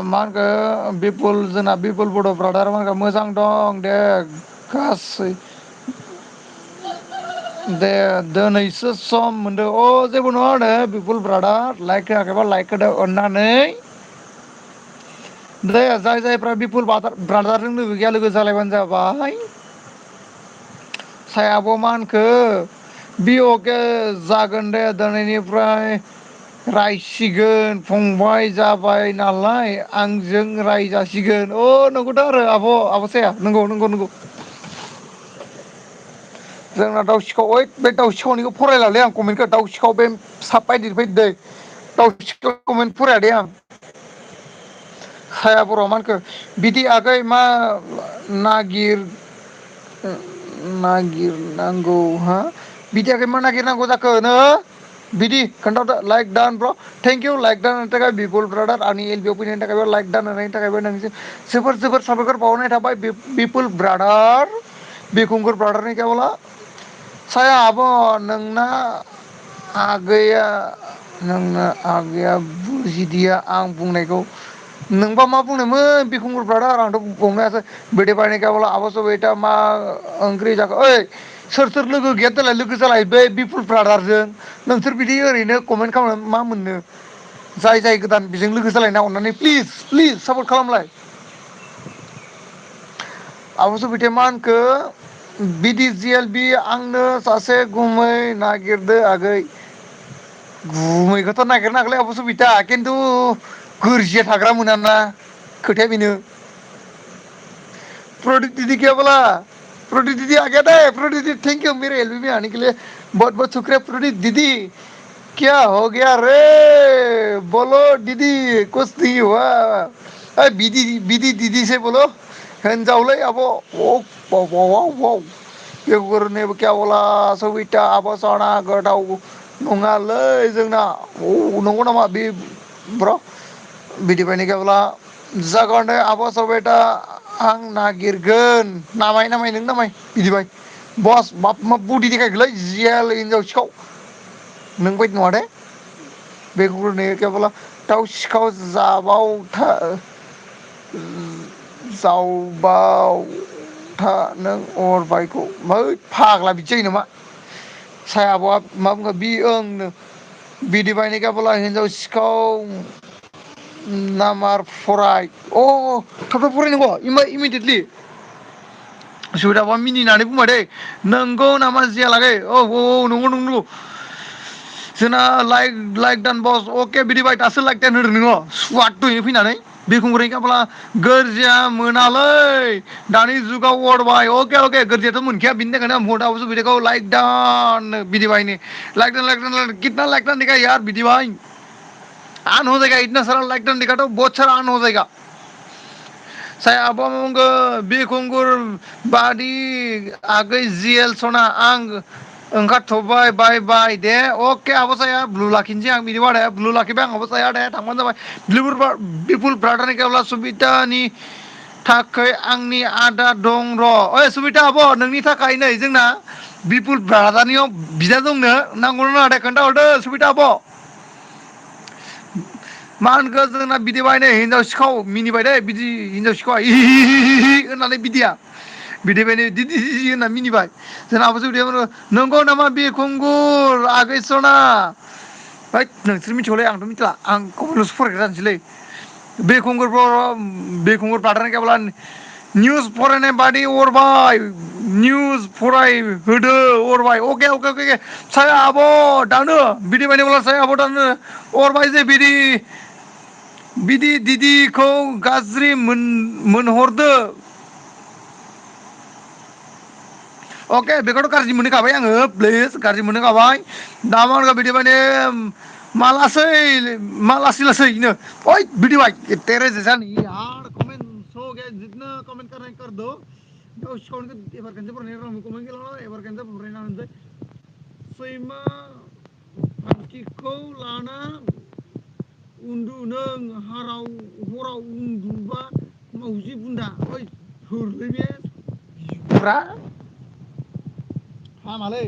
मा होनखो बिपुल जोंना बिपुल बड' ब्रादार मा होनखो मोजां दं दे गासै दे दिनैसो सम मोनदों अ जेबो नङा होनो बिपुल ब्रादार लाइक होआखैबा लाइक होदो अननानै दे जाय जायफ्रा बिपुल ब्रादारजों लोगो गैया लोगो जालायबानो जाबाय सायाब मा होनखो बि अके जागोन दे दिनैनिफ्राय रायसिगोन फंबाय जाबाय नालाय आंजों रायजासिगोन अ नंगौथ' आरो आब' साया नंगौ नंगौ नंगौ जोंना दाउ सिखाव ओइ बे दाउ सिखावनिखौ फरायलालै आं कमेन्टखौ दाउ सिखाव बे साब बायदि फैदो दै दाउ सिखाव कमेन्ट फराया दे आं हाया बर' मा होनखो बिदि आगै मा नागिर नागिरनांगौ हा बिदियाखै मा नागिरनांगौ जाखो नो बिदि खोन्थादो लाइक डान ब्र' थेंक इउ लाइक दान होनायनि थाखाय बिपुल ब्रादार आंनि एल बि आव फैनायनि थाखायबो लाइक दान होनायनि थाखायबो नोंजों जोबोर जोबोर साबायखर बावनाय थाबाय बिपुल ब्रादार बिखुंगुर ब्रादारनि केवला साया आब' नोंना आगैया नोंना आगैया बुजिदिया आं बुंनायखौ नोंबा मा बुंनायमोन बिखुंगुर ब्रादार आंथ' बुंनो हायासै बेटे पानि केवल आवाज बेटा मा ओंख्रि जाखो ओइ सोर सोर लोगो गैया देलाय लोगो जालाय बे बिपुल ब्रादारजों नोंसोर बिदि ओरैनो कमेन्ट खालामनो मा मोननो जाय जाय गोदान बेजों लोगो जालायना अननानै प्लिज प्लिज सापर्ट खालामलाय आब' सफैथाया मा होनखो बिदि जि एल बि आंनो सासे गुमै नागिरदो आगै गुमैखौथ' नागिरनो हागौलै आब' सबिता खिन्थु गोरजिया थाग्रा मोनाना खोथाया बेनो प्रदिप दिदी क्या बोला प्रदीप दीदी आ गया था प्रदीप दीदी थैंक यू मेरे एलबी में आने के लिए बहुत बहुत शुक्रिया प्रदीप दीदी क्या हो गया रे बोलो दीदी कुछ नहीं हुआ बीदी बीदी दीदी से बोलो हिनजावलै आब' बेगुरनिबो केवला सबिता आब' सना गोथाव नङालै जोंना नंगौ नामा बे ब्र' बिदि बायनि केवला जागोन दे आब' सबिता आं नागिरगोन नामाय नामाय नों नामाय बिदिबाय बस बाब मा बडि देखायखोलै जियाल हिनजाव सिखाव नों बायदि नङा दे बेंगुरनि केवला दाउ सिखाव जाबावथा जावबावथा नों अरबायखौ है फाग्ला बिदि जायो नामा साया आब'आ मा बुङो बि ओंनो बिदि बायनाय गाबोला हिनजाव सिखाव नामार फराय अ थाब थाब फरायनांगौ इमिडियेटलि सुबिदाबा मिनिनानै बुंबाय दै नोंगौ नामा जियालागै औ औ औ नंगौ नंगौ नंगौ जोंना लाइक लाइक दान बस अके बिदिबाय दासो लाइक दान होदों नोङो सुवाद दयो फैनानै बिखुंगारि गाबला गोरजिया मोनालै दानि जुगाव अरबाय अके अके गोरजियाथ' मोनखाया बिनि थाखायनो मदाबोसो बिदिखौ लाइक दान बिदि बायनि लाइक दान कितना लाइक दान दिखा यार बिदि भाई ऑन हो जाएगा इतना सारा लाइक दान दिखा तो बहुत सारा ऑन हो जाएगा saya apa monggo बिखुंगुर बादि आगै जिएल सना आं ओंखारथ'बाय बाय बाय दे अके आब' साया ब्लु लाखिनोसै आं बिदिबा दे ब्लु लाखिबाय आं आब' साया दे थांबानो जाबाय बिपुल ब्रादारनि केवला सुबितानि थाखाय आंनि आदा दं र' ओइ सुबिता आब' नोंनि थाखाय नै जोंना बिपुल ब्रादारनियाव बिदा दंनो नांगौना नाङा दे खोन्थाहरदो सुबिता आब' मा होनखो जोंना बिदि बाय नै हिनजाव सिखाव मिनिबाय दे बिदि हिनजाव सिखावा हि हि हि हि होननानै बिदिया बिदि बायनो दिदि होनना मिनिबाय जोंना आब' सफितिया नंगौ नामा बिखुंगुर आगै सना हैद नोंसोर मिथिगौलै आंथ' मिथिला आं गुबुनावसो फरायग्रा जानोसैलै बिखुंगुर ब्रादारनि केवला निउस फरायनाय बादि अरबाय निउस फरायहोदो अरबाय अके अके अके साया आब' दानो बिदि बायनोब्ला साया आब' दानो अरबाय जे बिदि बिदि दिदिखौ गाज्रि मोनहरदो अके बेखौथ' गाज्रि मोनहोखाबाय आङो प्लिज गाज्रि मोनहोखाबाय दा मा होनगोन बिदि माने मा लासै लासैनो ओइ बिदि भाई तेरे जैसा नहीं यार कमेंट सो गया जितना कमेंट कर रहे हैं कर दो दाउ सिखावनिखौ एबार खनसे फरायनाय रावखौ कमेन्ट गेलेबाय एबार खनसे फरायना होनोसै सैमा फान्थिखौ लाना नों हराव उन्दुबा मावजि बुन्दा ओइ सोरलै बे बिगुरा हामालै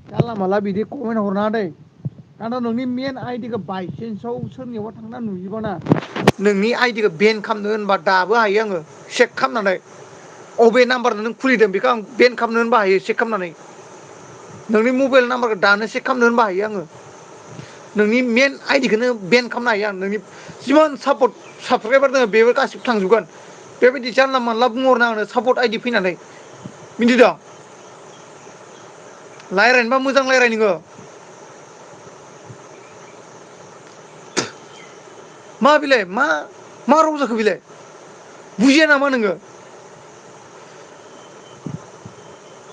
जानला मानला बिदि कमेन्ट हरनाङा दै आंथ' नोंनि मेन आइडिखौ बायसेन्सआव सोरनियावबा थांना नुयोबाना नोंनि आइडिखौ बेन खालामनो होनबा दाबो हायो आङो चेक खालामनानै अबे नाम्बारजों नों खुलिदों बेखौ आं बेन खालामनो होनबा हायो चेक खालामनानै नोंनि मबाइल नाम्बारखौ दानो चेक खालामनो होनबा हायो आङो नोंनि मेन आइडिखौनो बेन खालामनो हायो आं नोंनि जिमान साबसक्राइबार दङ बेबो गासिबो थांजोबगोन बेबायदि जानला मानला बुंहरनो आंनो सापर्ट आइडि फैनानै मिथिदों रायज्लायनोबा मोजां रायज्लाय नोङो मा बिलाय मा राव जाखो बिलाय बुजिया नामा नोङो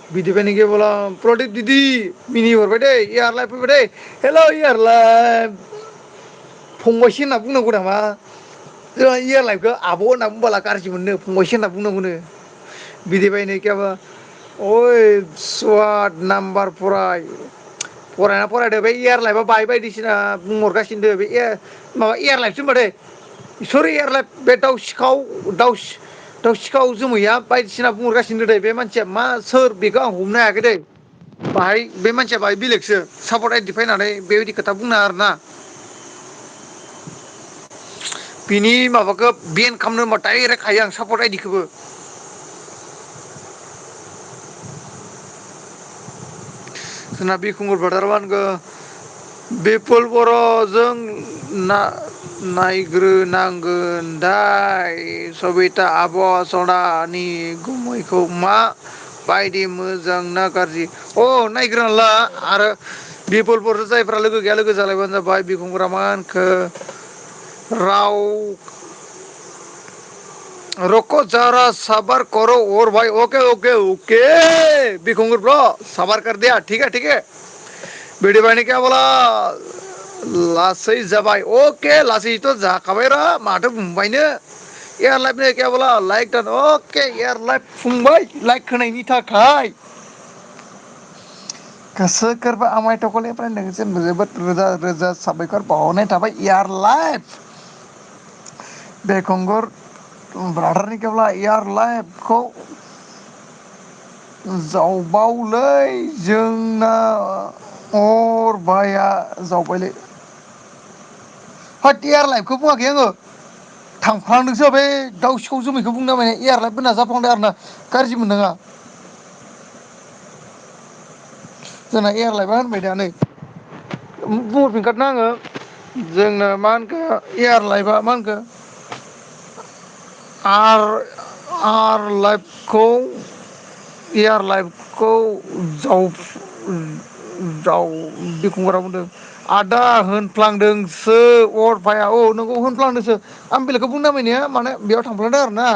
बिदिबाय नेखि बोला प्रदिप दिदि मिनि हरबाय दै इयारलाय फैबाय दै हेल' इयारलाय फंबायसो होनना बुंनांगौ नामा जोंहा इयार लाइफखौ आब' होनना बुंबोला गाज्रि मोनो फंबायसो होनना बुंनांगौनो बिदिबायनो एखेबा ओइ स्वाद नाम्बार फरायना फरायदो बे इयार लाइफआ बाय बायदिसिना बुंहरगासिनो बे माबा एयार लाइफसो होनबा दै सरि एयारलाइफ बे दाउ सिखाव जोमैया बायदिसिना बुंहरगासिनो दे बे मानसिया मा सोर बेखौ आं हमनो हायाखै दै बाहाय बे मानसिया बाहाय बेलेगसो सापर्ट आइडि फैनानै बेबायदि खोथा बुंनाङा आरोना बिनि माबाखौ बेन खालामनो होनबा डाइरेक्ट हायो आं सापर्ट आइदिखौबो जोंना बिखुंगुर ब्रादार मा होनखो बिपुल बर'जों नायग्रोनांगोन दाय सबिता आब' सनानि गुमैखौ मा बायदि मोजां ना गाज्रि अ नायग्रोना ला आरो बिपुलफोर जायफ्रा लोगो गैया लोगो जालायबानो जाबाय बिखुंफोरा मा होनखो राव रक' जारा साबार कर' और भाई ओके ओके ओके बिखुंगर ब्र साबार कर दिया ठीक है भिडिअ बायने क्या बोला लासै जाबाय अके लासैथ' जाखाबाय र माथो बुंबायनो एयार लाइफ क्या बोला लाइक दान अके एयार लाइफ फुंबाय लाइक होनायनि थाखाय गोसो गोरबो आमाय थखलनिफ्राय नोंसिम जोबोद रोजा रोजा साबायखर बावहरनाय थाबाय एयार लाइफ बेखंगुर ब्रादारनि केवला एयार लाइफखौ जावबावलै जोंना अर भाया जावबायलै होद एयार लाइफखौ बुङाखै आङो थांफ्लांदोंसो बे दाउ सिखाव जोमैखौ बुंदों माने एयारलाइफ होनना जाफ्लांदों आरो ना गाज्रि मोननाङा जोंना एयारलाइफआ होनबाय दा नै बुंहरफिनखादों आङो जोंना मा होनखो एयार लाइफआ मा होनखो आर लाइफखौ एयार लाइफखौ बिखुंगारा बुंदों आदा होनफ्लांदोंसो अरफाया औ नोंगौ होनफ्लांदोंसो आं बेलेगखौ बुंनो नामायनाया माने बेयाव थांफ्लांदों आरो ना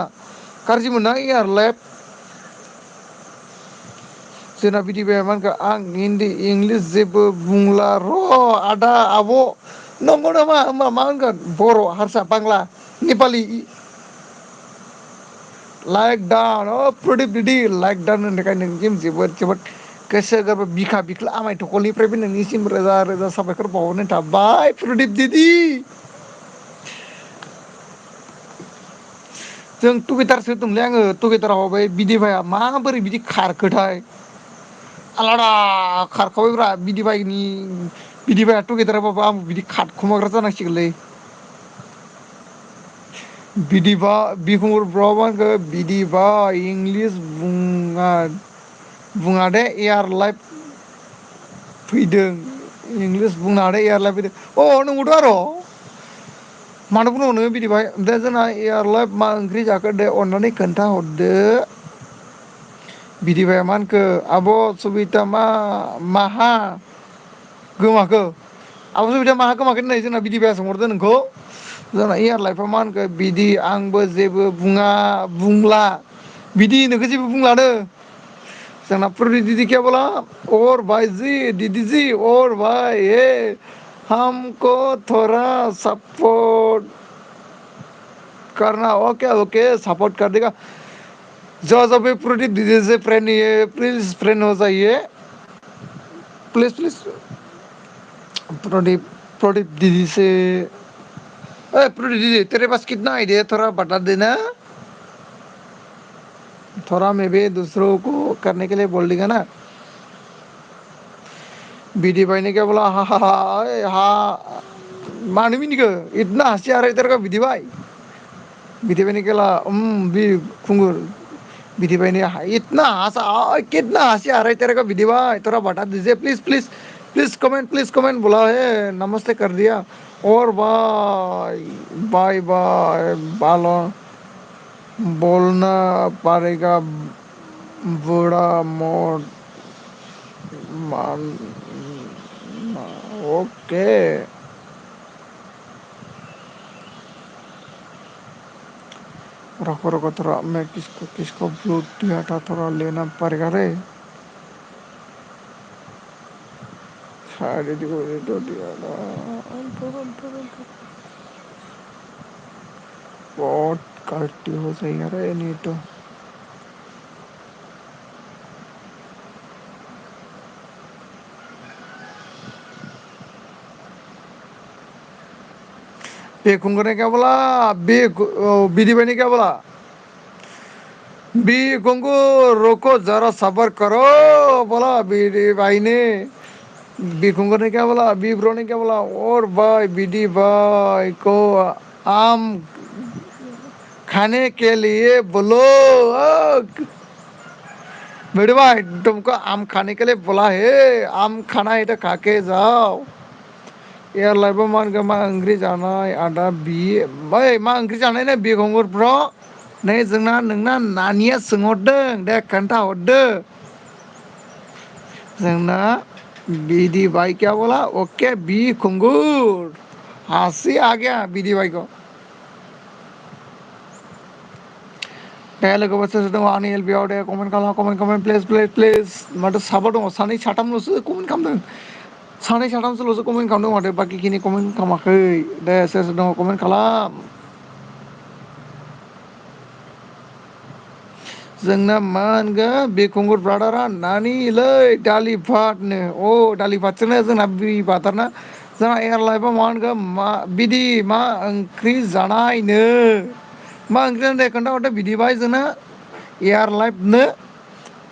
गाज्रि मोनना एयार लाइफ जोंना बिदि बे मा होनखो आं हिन्दी इंलिस जेबो बुंला र' आदा आब' नंगौ नामा होमबा मा होनगोन बर' हारसा बांला नेपालि लाइक दान प्रदिप दिदि लाइक दान होननायखाय नोंनिसिम जोबोद जोबोद गोसो गोरबो बिखा बिख्लो आमाय थखलनिफ्रायबो नोंनिसिम रोजा रोजा साबायखर बावहरनाय थाबाय प्रदिप दिदि जों टुगेदारसो होदोंमोनलै आङो टुगेदाराव बै बिदि भाइया माबोरै बिदि खारखोथाय आलादा खारखाबायब्रा बिदि बाइया टुगेदारबाबो आं बिदि खारखुमाग्रा जानांसिगोनलै बिदिबा बिखुंगर ब्र मा होनखो बिदिबा इंलिस बुङा दे एयार लाइफ फैदों इंलिस बुंनाङा दे एयार लाइफ फैदों अ नंगौथ' आरो मानो बुंनांगौ नोङो बिदिबाय ओमफ्राय जोंना एयारलाइफ मा ओंख्रि जाखो दे अननानै खोन्थाहरदो बिदिबाया मा होनखो आब' सुबिता माहा गोमाखो आब' सुबिता माहा गोमाखो होननाय जोंना बिदि बाया सोंहरदो नोंखौ जोंना एयार लाइफआ मा होनखो बिदि आंबो जेबो बुंला बिदि नोंखौ जेबो बुंलानो जोंना प्रदिप दिदि क्या बोला और भाई जी दीदी जी और भाई हे हमको थोड़ा सपोर्ट करना ओके ओके सपोर्ट कर देगा जब भी प्रदीप दीदी से फ्रेंड ये प्लीज फ्रेंड हो जाइए प्लीज प्लीज प्रदीप दीदी से प्रदीप दीदी तेरे पास कितना आइडिया है थोड़ा बता देना। थोड़ा मैं भी दूसरों को करने के लिए बोल देगा ना। बीडी भाई ने क्या बोला, हा हा हा, हा मालूम ही नहीं को इतना हंसी आ रहा है तेरे का बीडी भाई। बीडी भाई ने क्या बोला, भी खुंगुर। बीडी भाई ने इतना हंसा, कितना हंसी आ रहा है तेरे का बीडी भाई, थोड़ा बता दीजिए प्लीज प्लीज। प्लीज कमेंट बोला है, नमस्ते कर दिया। और भाई बाय बाय बालो बोलना पड़ेगा बूढ़ा मोड़ मान। ओके। रखो रखो थोड़ा, मैं किसको किसको ब्लू दिया था, थोड़ा लेना पड़ेगा रे। शायद इसको ये तो दिया था। बहुत गलती हो सही है रे, नहीं तो बेकुंगर ने क्या बोला, बीदी भाई ने क्या बोला, बी कुंगू रोको जरा सबर करो, बोला बीडी भाई ने। बी कुंगर ने क्या बोला, बी ब्रो ने क्या बोला, और भाई बीडी भाई को आम खाने के लिए बोलो। बीडी भाई तुमको आम खाने के लिए बोला है, आम खाना है तो खा के जाओ। यार लाइफ मान के मा ओंख्रि जानाय आदा बी बै मा ओंख्रि जानाय नो बि कुंगुर ब्र'। नै जोंना नोंना नानिया सोंहरदों दे खोन्थाहरदो। जोंना बीदी भाई क्या बोला, ओके बी कुंगुर। हंसी आ गया बीदी भाई को। दे लोगोफोर सोर दङ आंनि एलबियाव दे कमेन्ट खालाम, कमेन्ट प्लिज प्लिज प्लिज। माथो साबा दङ, सानै साथामल'सो कमेन्ट खालामदों। सानै साथामसोल'सो कमेन्ट खालामदों माथो, बाखिखिनि कमेन्ट खालामाखै। दे सोर सोर दङ कमेन्ट खालाम। जोंना मा होनगोन बिखुंगुर ब्रादारा नानिलै दालि भातनो, दालि भातसोनो जोंना बि बाथारना। जोंना एयार लाइफआव मा होनगोन, मा बिदि मा ओंख्रि जानायनो। मा ओंख्रि जानाय दे खोन्थाहरदो बिदि भाई जोंना एयार लाइफ ने।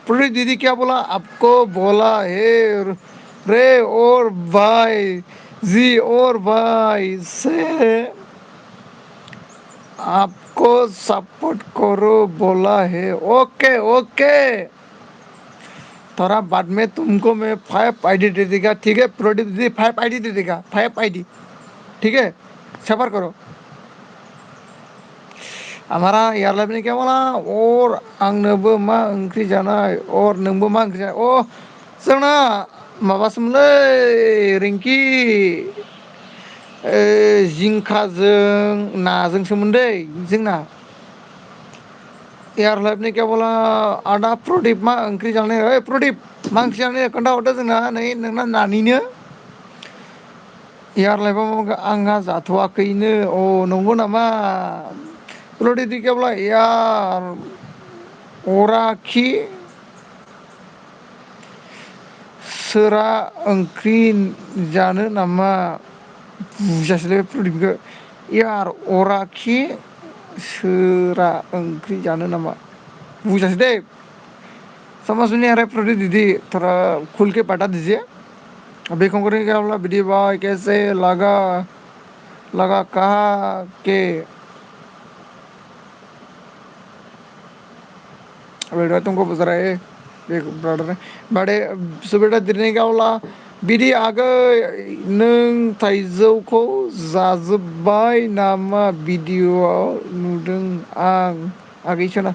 पुरी दीदी क्या बोला, आपको बोला है रे और भाई जी और भाई से आपको सपोर्ट करो बोला है। ओके ओके, थोड़ा बाद में तुमको मैं 5 आईडी दे देगा, ठीक है प्रोडीप दीदी, 5 आईडी दे देगा, 5 आईडी, ठीक है सफर करो। हमारा एयरलाइन ने क्या बोला, और आंनोबो मा ओंख्रि जानाय, और नोंबो मा ओंख्रि जानाय। जोंना माबासोमोनलै रिंकि, जिंखाजों नाजोंसोमोन दै जोंना। एयार लाइफ ने क्या बोला, आदा प्रदीप मा ओंख्रि जानाय, ओइ प्रदीप मा ओंख्रि जानाय खोन्थाहरदो जोंना नै नोंना नानिनो। एयार लाइफआव आंहा जाथ'वाखैनो, नंगौ नामा। प्रदीप दि क्या बोला, यार अराखि सोरा ओंख्रि जानो नामा। बुजियासैलै प्रदिपनिखो, यार अराखि सोरा ओंख्रि जानो नामा, बुजियासै दै। समझ में नहीं आ रहा है प्रदीप दीदी, थोड़ा खुल के बता दीजिए। बेखंगरी ने क्या बोला, विधि भाई कैसे लगा, लगा कहा के बेटा तुमको पूछ रहा है एक ब्रदर ने। बड़े सुबेटा दीदी ने क्या बोला, बिदि आगै नों थाइजौखौ जाजोब्बाय नामा भिडिअ'आव नुदों आं आगैसोना।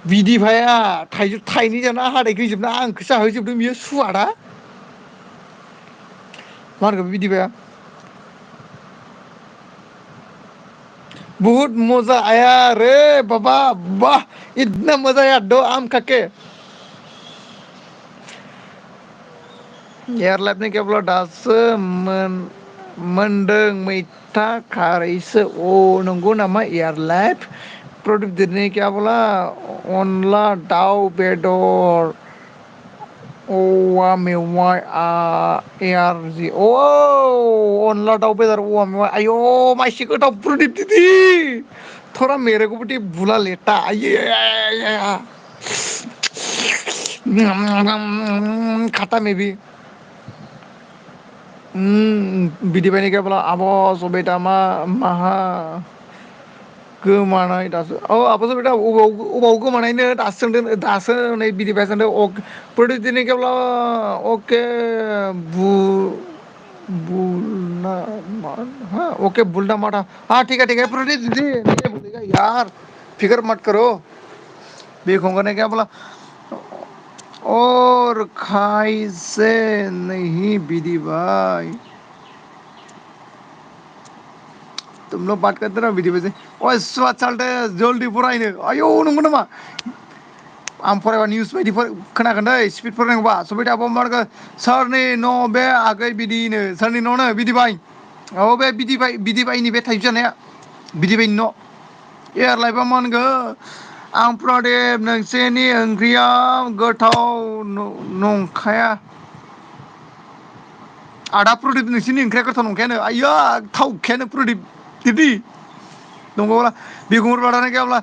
बिदि भाइया थाइजौ थाइनै जाना हाथाय गैजोबना आंखौ जाहोजोबदों बियो सुवादा। मा होनखो बिदि भाइया, बहुत मजा आया रे बाबा, वाह इतना मजा आया दो आम खाके। एयार लाइफ ने क्या बोला, दासो मोनदों मैथा खारैसो। नंगौ नामा एयार लाइफ। प्रदीप ने क्या बोला, अनला दाउ बेदर औवा मेवाइ ARG अनला दाउ बेदर औवा मेवाइ आयौ मायसि गोथाव प्रदिप दिदि थोड़ा मेरे को भी बुला लेता आये खाता में भी बिदि बायदि गैयाब्ला आब' सबिता माहा गोमानाय दासो आब' सबिता अबाव गोमानायनो दासो सोंदों दासो नै बिदि बाय सोंदों प्रतिदिन केवला अके बुलना ओके बुलना माथा हाँ ठीक है प्रदीप दीदी नहीं भूलेगा यार फिक्र मत करो देखूंगा नहीं क्या बोला और खाई से नहीं विधि भाई तुम लोग बात करते रहो विधि भाई से ओए स्वाद चलते जल्दी फरायनो आयौ नंगौ नामा आं फरायबा निउस बायदि खोनागोन दै स्पिड फरायनांगौबा सबाय आब' मारगो सोरनि न' बे आगै बिदिनो सोरनि न'नो बिदि बाय औ बे बिदि बायनि बे टाइप जानाया बिदि बायनि न' एयारलाइफा मा होनगो आं प्रदिप नोंसोरनि ओंख्रिया गोथाव नंखाया आदा प्रदिप नोंसिनि ओंख्रिया गोथाव नंखायानो आइया थावखायानो प्रदिप दिदि नंगौब्ला बिगुर बादाना गैयाब्ला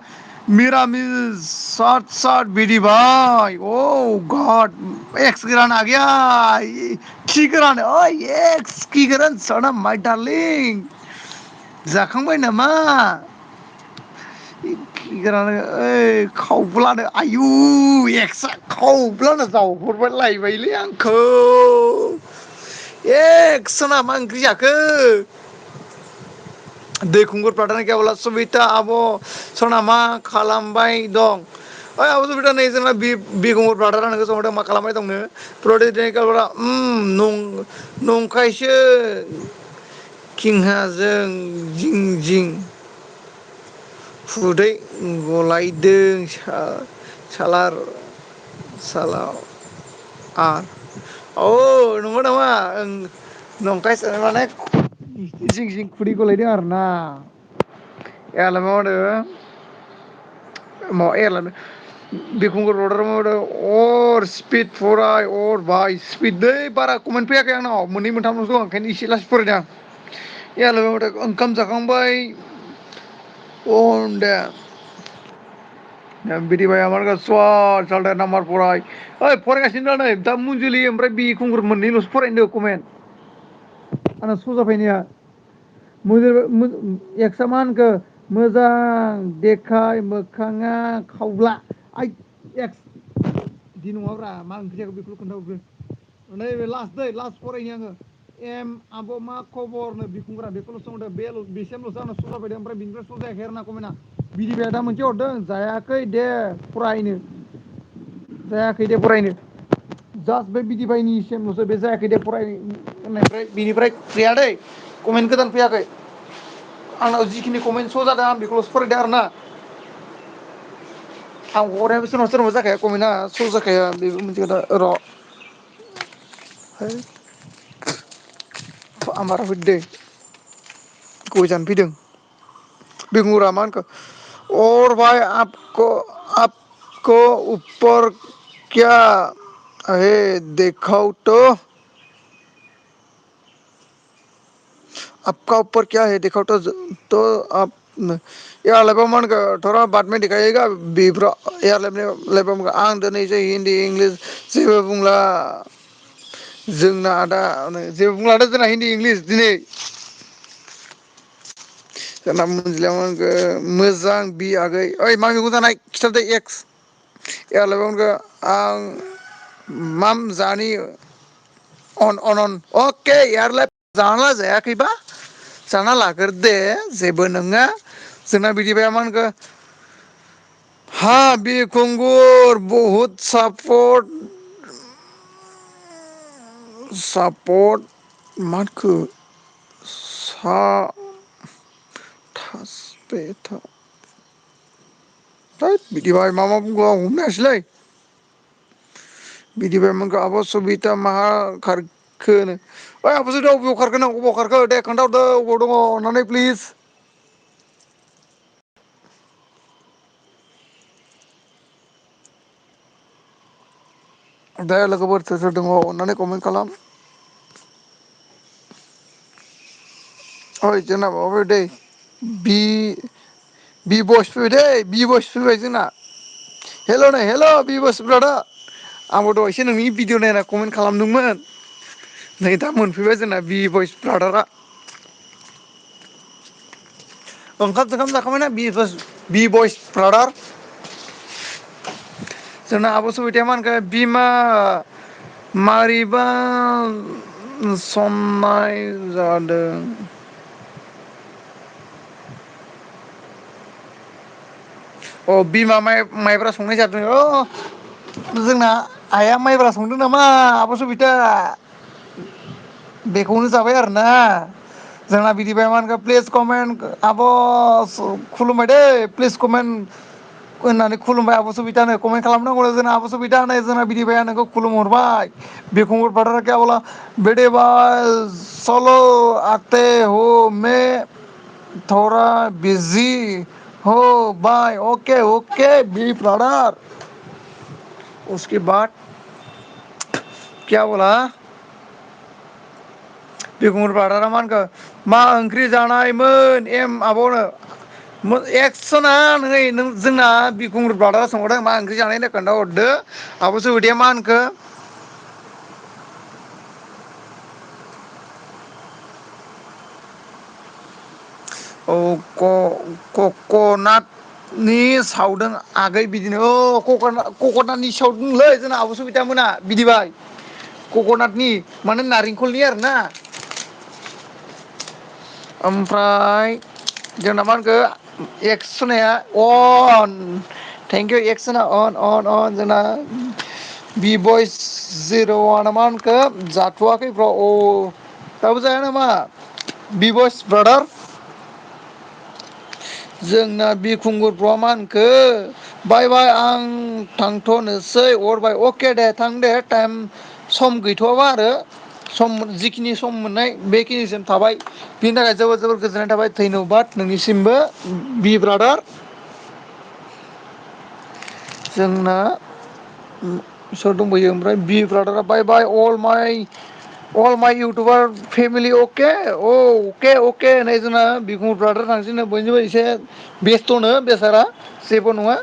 मिरामिस सात बिदि बाय औ गॉड एक्स गिरान आ गया खि गोरान ओइ एक्स खि गोरान सना माय डार्लिं जाखांबाय नामा खिगारानो ओइ खावब्लानो आयु एक्सआ खावब्लानो जावहरबाय लायबायलै आंखौ एक्सना मा ओंख्रि जाखो दै खुंगुर फ्राथाना गैयाब्ला सबिता आब' सना मा खालामबाय दं ओइ आब' सबिता नै जोंना बिगुर ब्रादारा नोंखौ सोंहरदों मा खालामबाय दंनो नंखायसो किंहाजों जिं खुदै गलायदों सालार सालाव औ नंगौ नामा नंखाय माने जिं जिं खुदै गलायदों आरोना एयालाय मा होनो बिखुंखर अर्डार मावदों अर स्पिड फराय अर बाय स्पिड दै बारा कमेन्ट फैयाखै आंनाव मोननै मोनथामल'सो दं ओंखायनो एसे लासै फरायदों आं एयालाय माथो ओंखाम जाखांबाय दे बिदिबाय आमार स्वाद सालथे नाम्बार फराय ओइ फरायगासिनो दा नै दा मुनजुलि ओमफ्राय बि खुंगुर मोननैल'सो फरायनो कमेन्ट आंना स' जाफैनाया एक्सआ मा होनखो मोजां देखाय मोखाङा खावब्ला आइ एक्स बिदि नङाब्रा मा ओंख्रि जाखो बेखौल' खोन्थाहरग्रो नैबे लास्ट दै लास्ट फरायनि आङो आब' मा खबरनो बिखुंग्रा बेखौल' सोंहरदों बेसिमल'सो आंना स' जाफैदों ओमफ्राय बिनिफ्राय स' जायाखै आरो ना कमेन्टआ बिदिबाया दा मोनसे हरदों जायाखै दे फरायनो जायाखै दे फरायनो जास्ट बे बिदि बायनि सेमल'सो बे जायाखै दे फराय होननायनिफ्राय बिनिफ्राय गैया दै कमेन्ट गोदान फैयाखै आंनाव जिखिनि कमेन्ट स' जादों आं बेखौल'सो फरायदों आरो ना आं हरनायाबो सोरनाबा जाखाया कमेन्टआ स' जाखाया बेबो मोनसे खोथा र' आमारा फैदो गय जानो फैदों बिगुरा मा होनखो और भाई आपको ऊपर क्या है दिखाओ आपका ऊपर क्या है दिखाओ तो आप यार लेबा मान का थोड़ा बाद में दिखाइएगा बीब्रा यार लेबा आं दिनैसो हिन्दी इंलिस जेबो बुंला जोंना आदा जेबो बुंलादो जोंना हिन्दी इंलिस दिनै जोंना मोनजिला मोजां बि आगै ओइ मा मैगं जानाय खिथादो एक्स एयारलाइफाव आं माम जानि अन अके एयारलाइ जाना जायाखैबा जाना लाग्रो जेबो नङा जोंना बिदिबाय मा होनखो हा बिरखंगुर बहुत सापर्ट माखो सा थोद बिदिबा मा बुंगौ आं हमनो हायासैलै बिदिबा मोनखो आब' सबिता माहा खारखोनो ओइ आब' सबिता अबेयाव खारखो नों अबाव खारखो दे खोन्थाहरदो अबाव दङ अननानै प्लिज दा लोगोफोर सोर सोर दङ अननानै कमेन्ट खालाम। ओइ जोंना माबा फैबाय दै बि बयस फैबाय दै बि बयस फैबाय जोंना। हेल' नै हेल' बि बयस ब्रादार आंबो दहायसो नोंनि भिडिअ नायना कमेन्ट खालामदोंमोन। नै दा मोनफैबाय जोंना बि बयस ब्रादारा। ओंखाम सोंखाम जाखांबायना बि बयस ब्रादार? जोंना आब' सबिताया मा होनखो बिमा मारैबा संनाय जादों। अ बिमा माइब्रा संनाय जादों अ जोंना आइआ माइब्रा संदों नामा आब' सबिता बेखौनो जाबाय आरोना। जोंना बिदिबाय मा होनखो प्लिस कमेन्ट आब' खुलुमबाय दै प्लिस कमेन्ट होननानै खुलुमबाय आब' सबितानो कमेन्ट खालामनांगौ जोंना आब' सबिता होननाय जोंना बिदिबाया नोंखौ खुलुमहरबाय। बिखुंगार ब्रादार क्या बोला बेटे बाल सल' आते हो मे थरा बिजि हो बाय अके अके बि ब्रादार। उसके बाद क्या बोला बिगुर ब्रादारा मा होनखो मा ओंख्रि जानायमोन एम आब'नो एक्सना नै नों जोंना बिकुंर ब्रादारा सोंहरदों मा ओंख्रि जानाय होनना खोन्थाहरदो आब' सबिताया मा होनखो औ कक'नाटनि सावदों आगै बिदिनो कक'नाटनि सावदोंलै जोंना आब' सबिता मोना बिदिबाय कक'नाटनि माने नारेंखलनि आरोना ओमफ्राय जोंना मा होनखो एक्स'नाया अन थेंक इउ एक्सना अन जोंना बि बयस जिर' वानआ मा होनखो जाथ'वाखै ब्र' अ दाबो जाया नामा बि बयस ब्रादार जोंना बिखुंगुरफ्रा मा होनखो बाय बाय आं थांथ'नोसै अरबाय अके दे थां दे टाइम सम गैथ'वाबा आरो सम जिखिनि सम मोननाय बेखिनिसिम थाबाय बिनि थाखाय जोबोर जोबोर गोजोननाय थाबाय धैन'बाद नोंनिसिमबो बि ब्रादार जोंना सोर दंबोयो ओमफ्राय बि ब्रादारा बाय बाय अल माइ इउटुबार फेमिलि अके औ अके अके नै जोंना बिखुं ब्रादार थांसैनो बयनिबो एसे बेस्थ'नो बेसारा जेबो नङा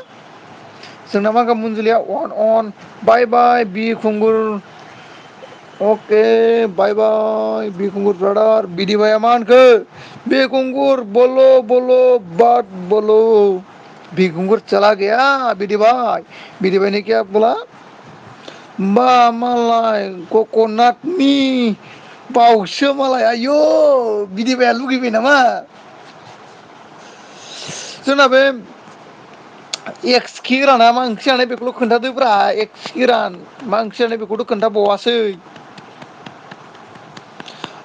जोंना मा होनगोन मनजिलिया अन बाय बाय बिखुंगुर अके बाय बाय बिखुंगुर ब्रादार बिदिबाया मा होनखो बिखुंगुर बल' बाद बल' बिखुंगुर चला गया बिदिबाय बिदिबाय ने क्या बोला बा मालाय कक'नाटनि बावसो मालाय आयु बिदिबाया लुगैबाय नामा जोंना बे एक्स खि गोराना मा ओंख्रि जानाय बेखौल' खोन्थादोब्रा एक्स खि गोरान मा ओंख्रि जानाय बेखौथ' खोन्थाबावासै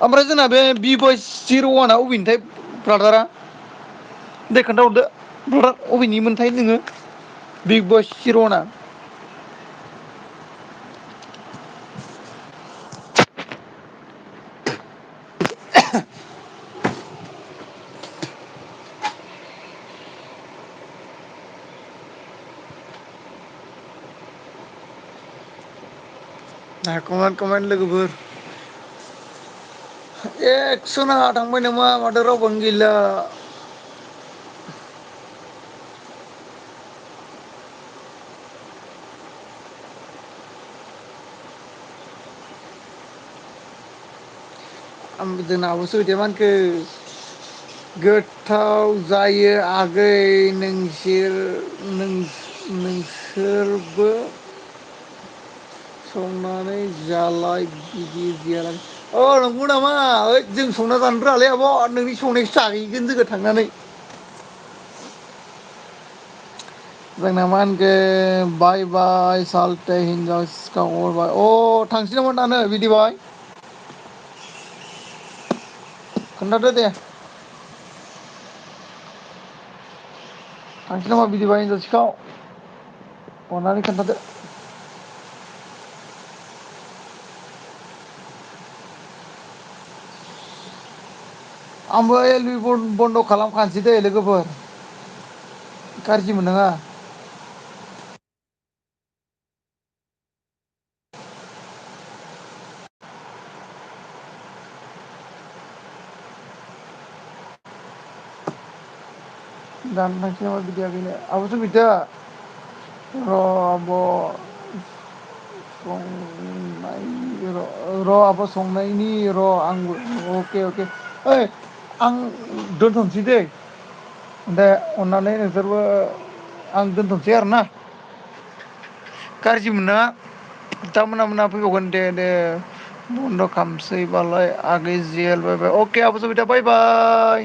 ओमफ्राय जोंना बे बि बयस जिर' वानआ अबेनिथाय ब्रादारा दे खोन्थाहरदो ब्रादार अबेनि मोनथाय नोङो बिग बयस जिर' वानआ कमेन्ट लोगोफोर एक्स' नाङा थांबाय नामा माथो रावबोआनो गैला जोंना आब' सहिथाया मा होनखो गोथाव जायो आगै नोंसोरबो संनानै जालाय बिदि गैयालाय अ नंगौ नामा ओइ जों संना जानो रोङालै आब' नोंनि संनायखौ जाहैगोन जोङो थांनानै जोंना मा होनखो बाय बाय सालथे हिनजाव सिखाव हरबाय अ थांसै नामा दानो बिदिबाय खोन्थादो दे थांसै नामा बिदिबा हिनजाव सिखाव अननानै खोन्थादो आंबो एल बि बन्द' खालामखानोसै दे लोगोफोर गाज्रि मोननाङा दानथांसै नामा बिदियाखैनो आब' सुमिता र' आब' र' आब' संनायनि र' आंबो अके अके ओइ आं दोनथ'नोसै दै दे अननानै नोंसोरबो आं दोनथ'सै आरोना गाज्रि मोननाङा दा मोना मोना फैबावगोन दे दे बन्द' खालामसैबालाय आगै जेल बाय बाय अके आब' सुमिता बाय बाय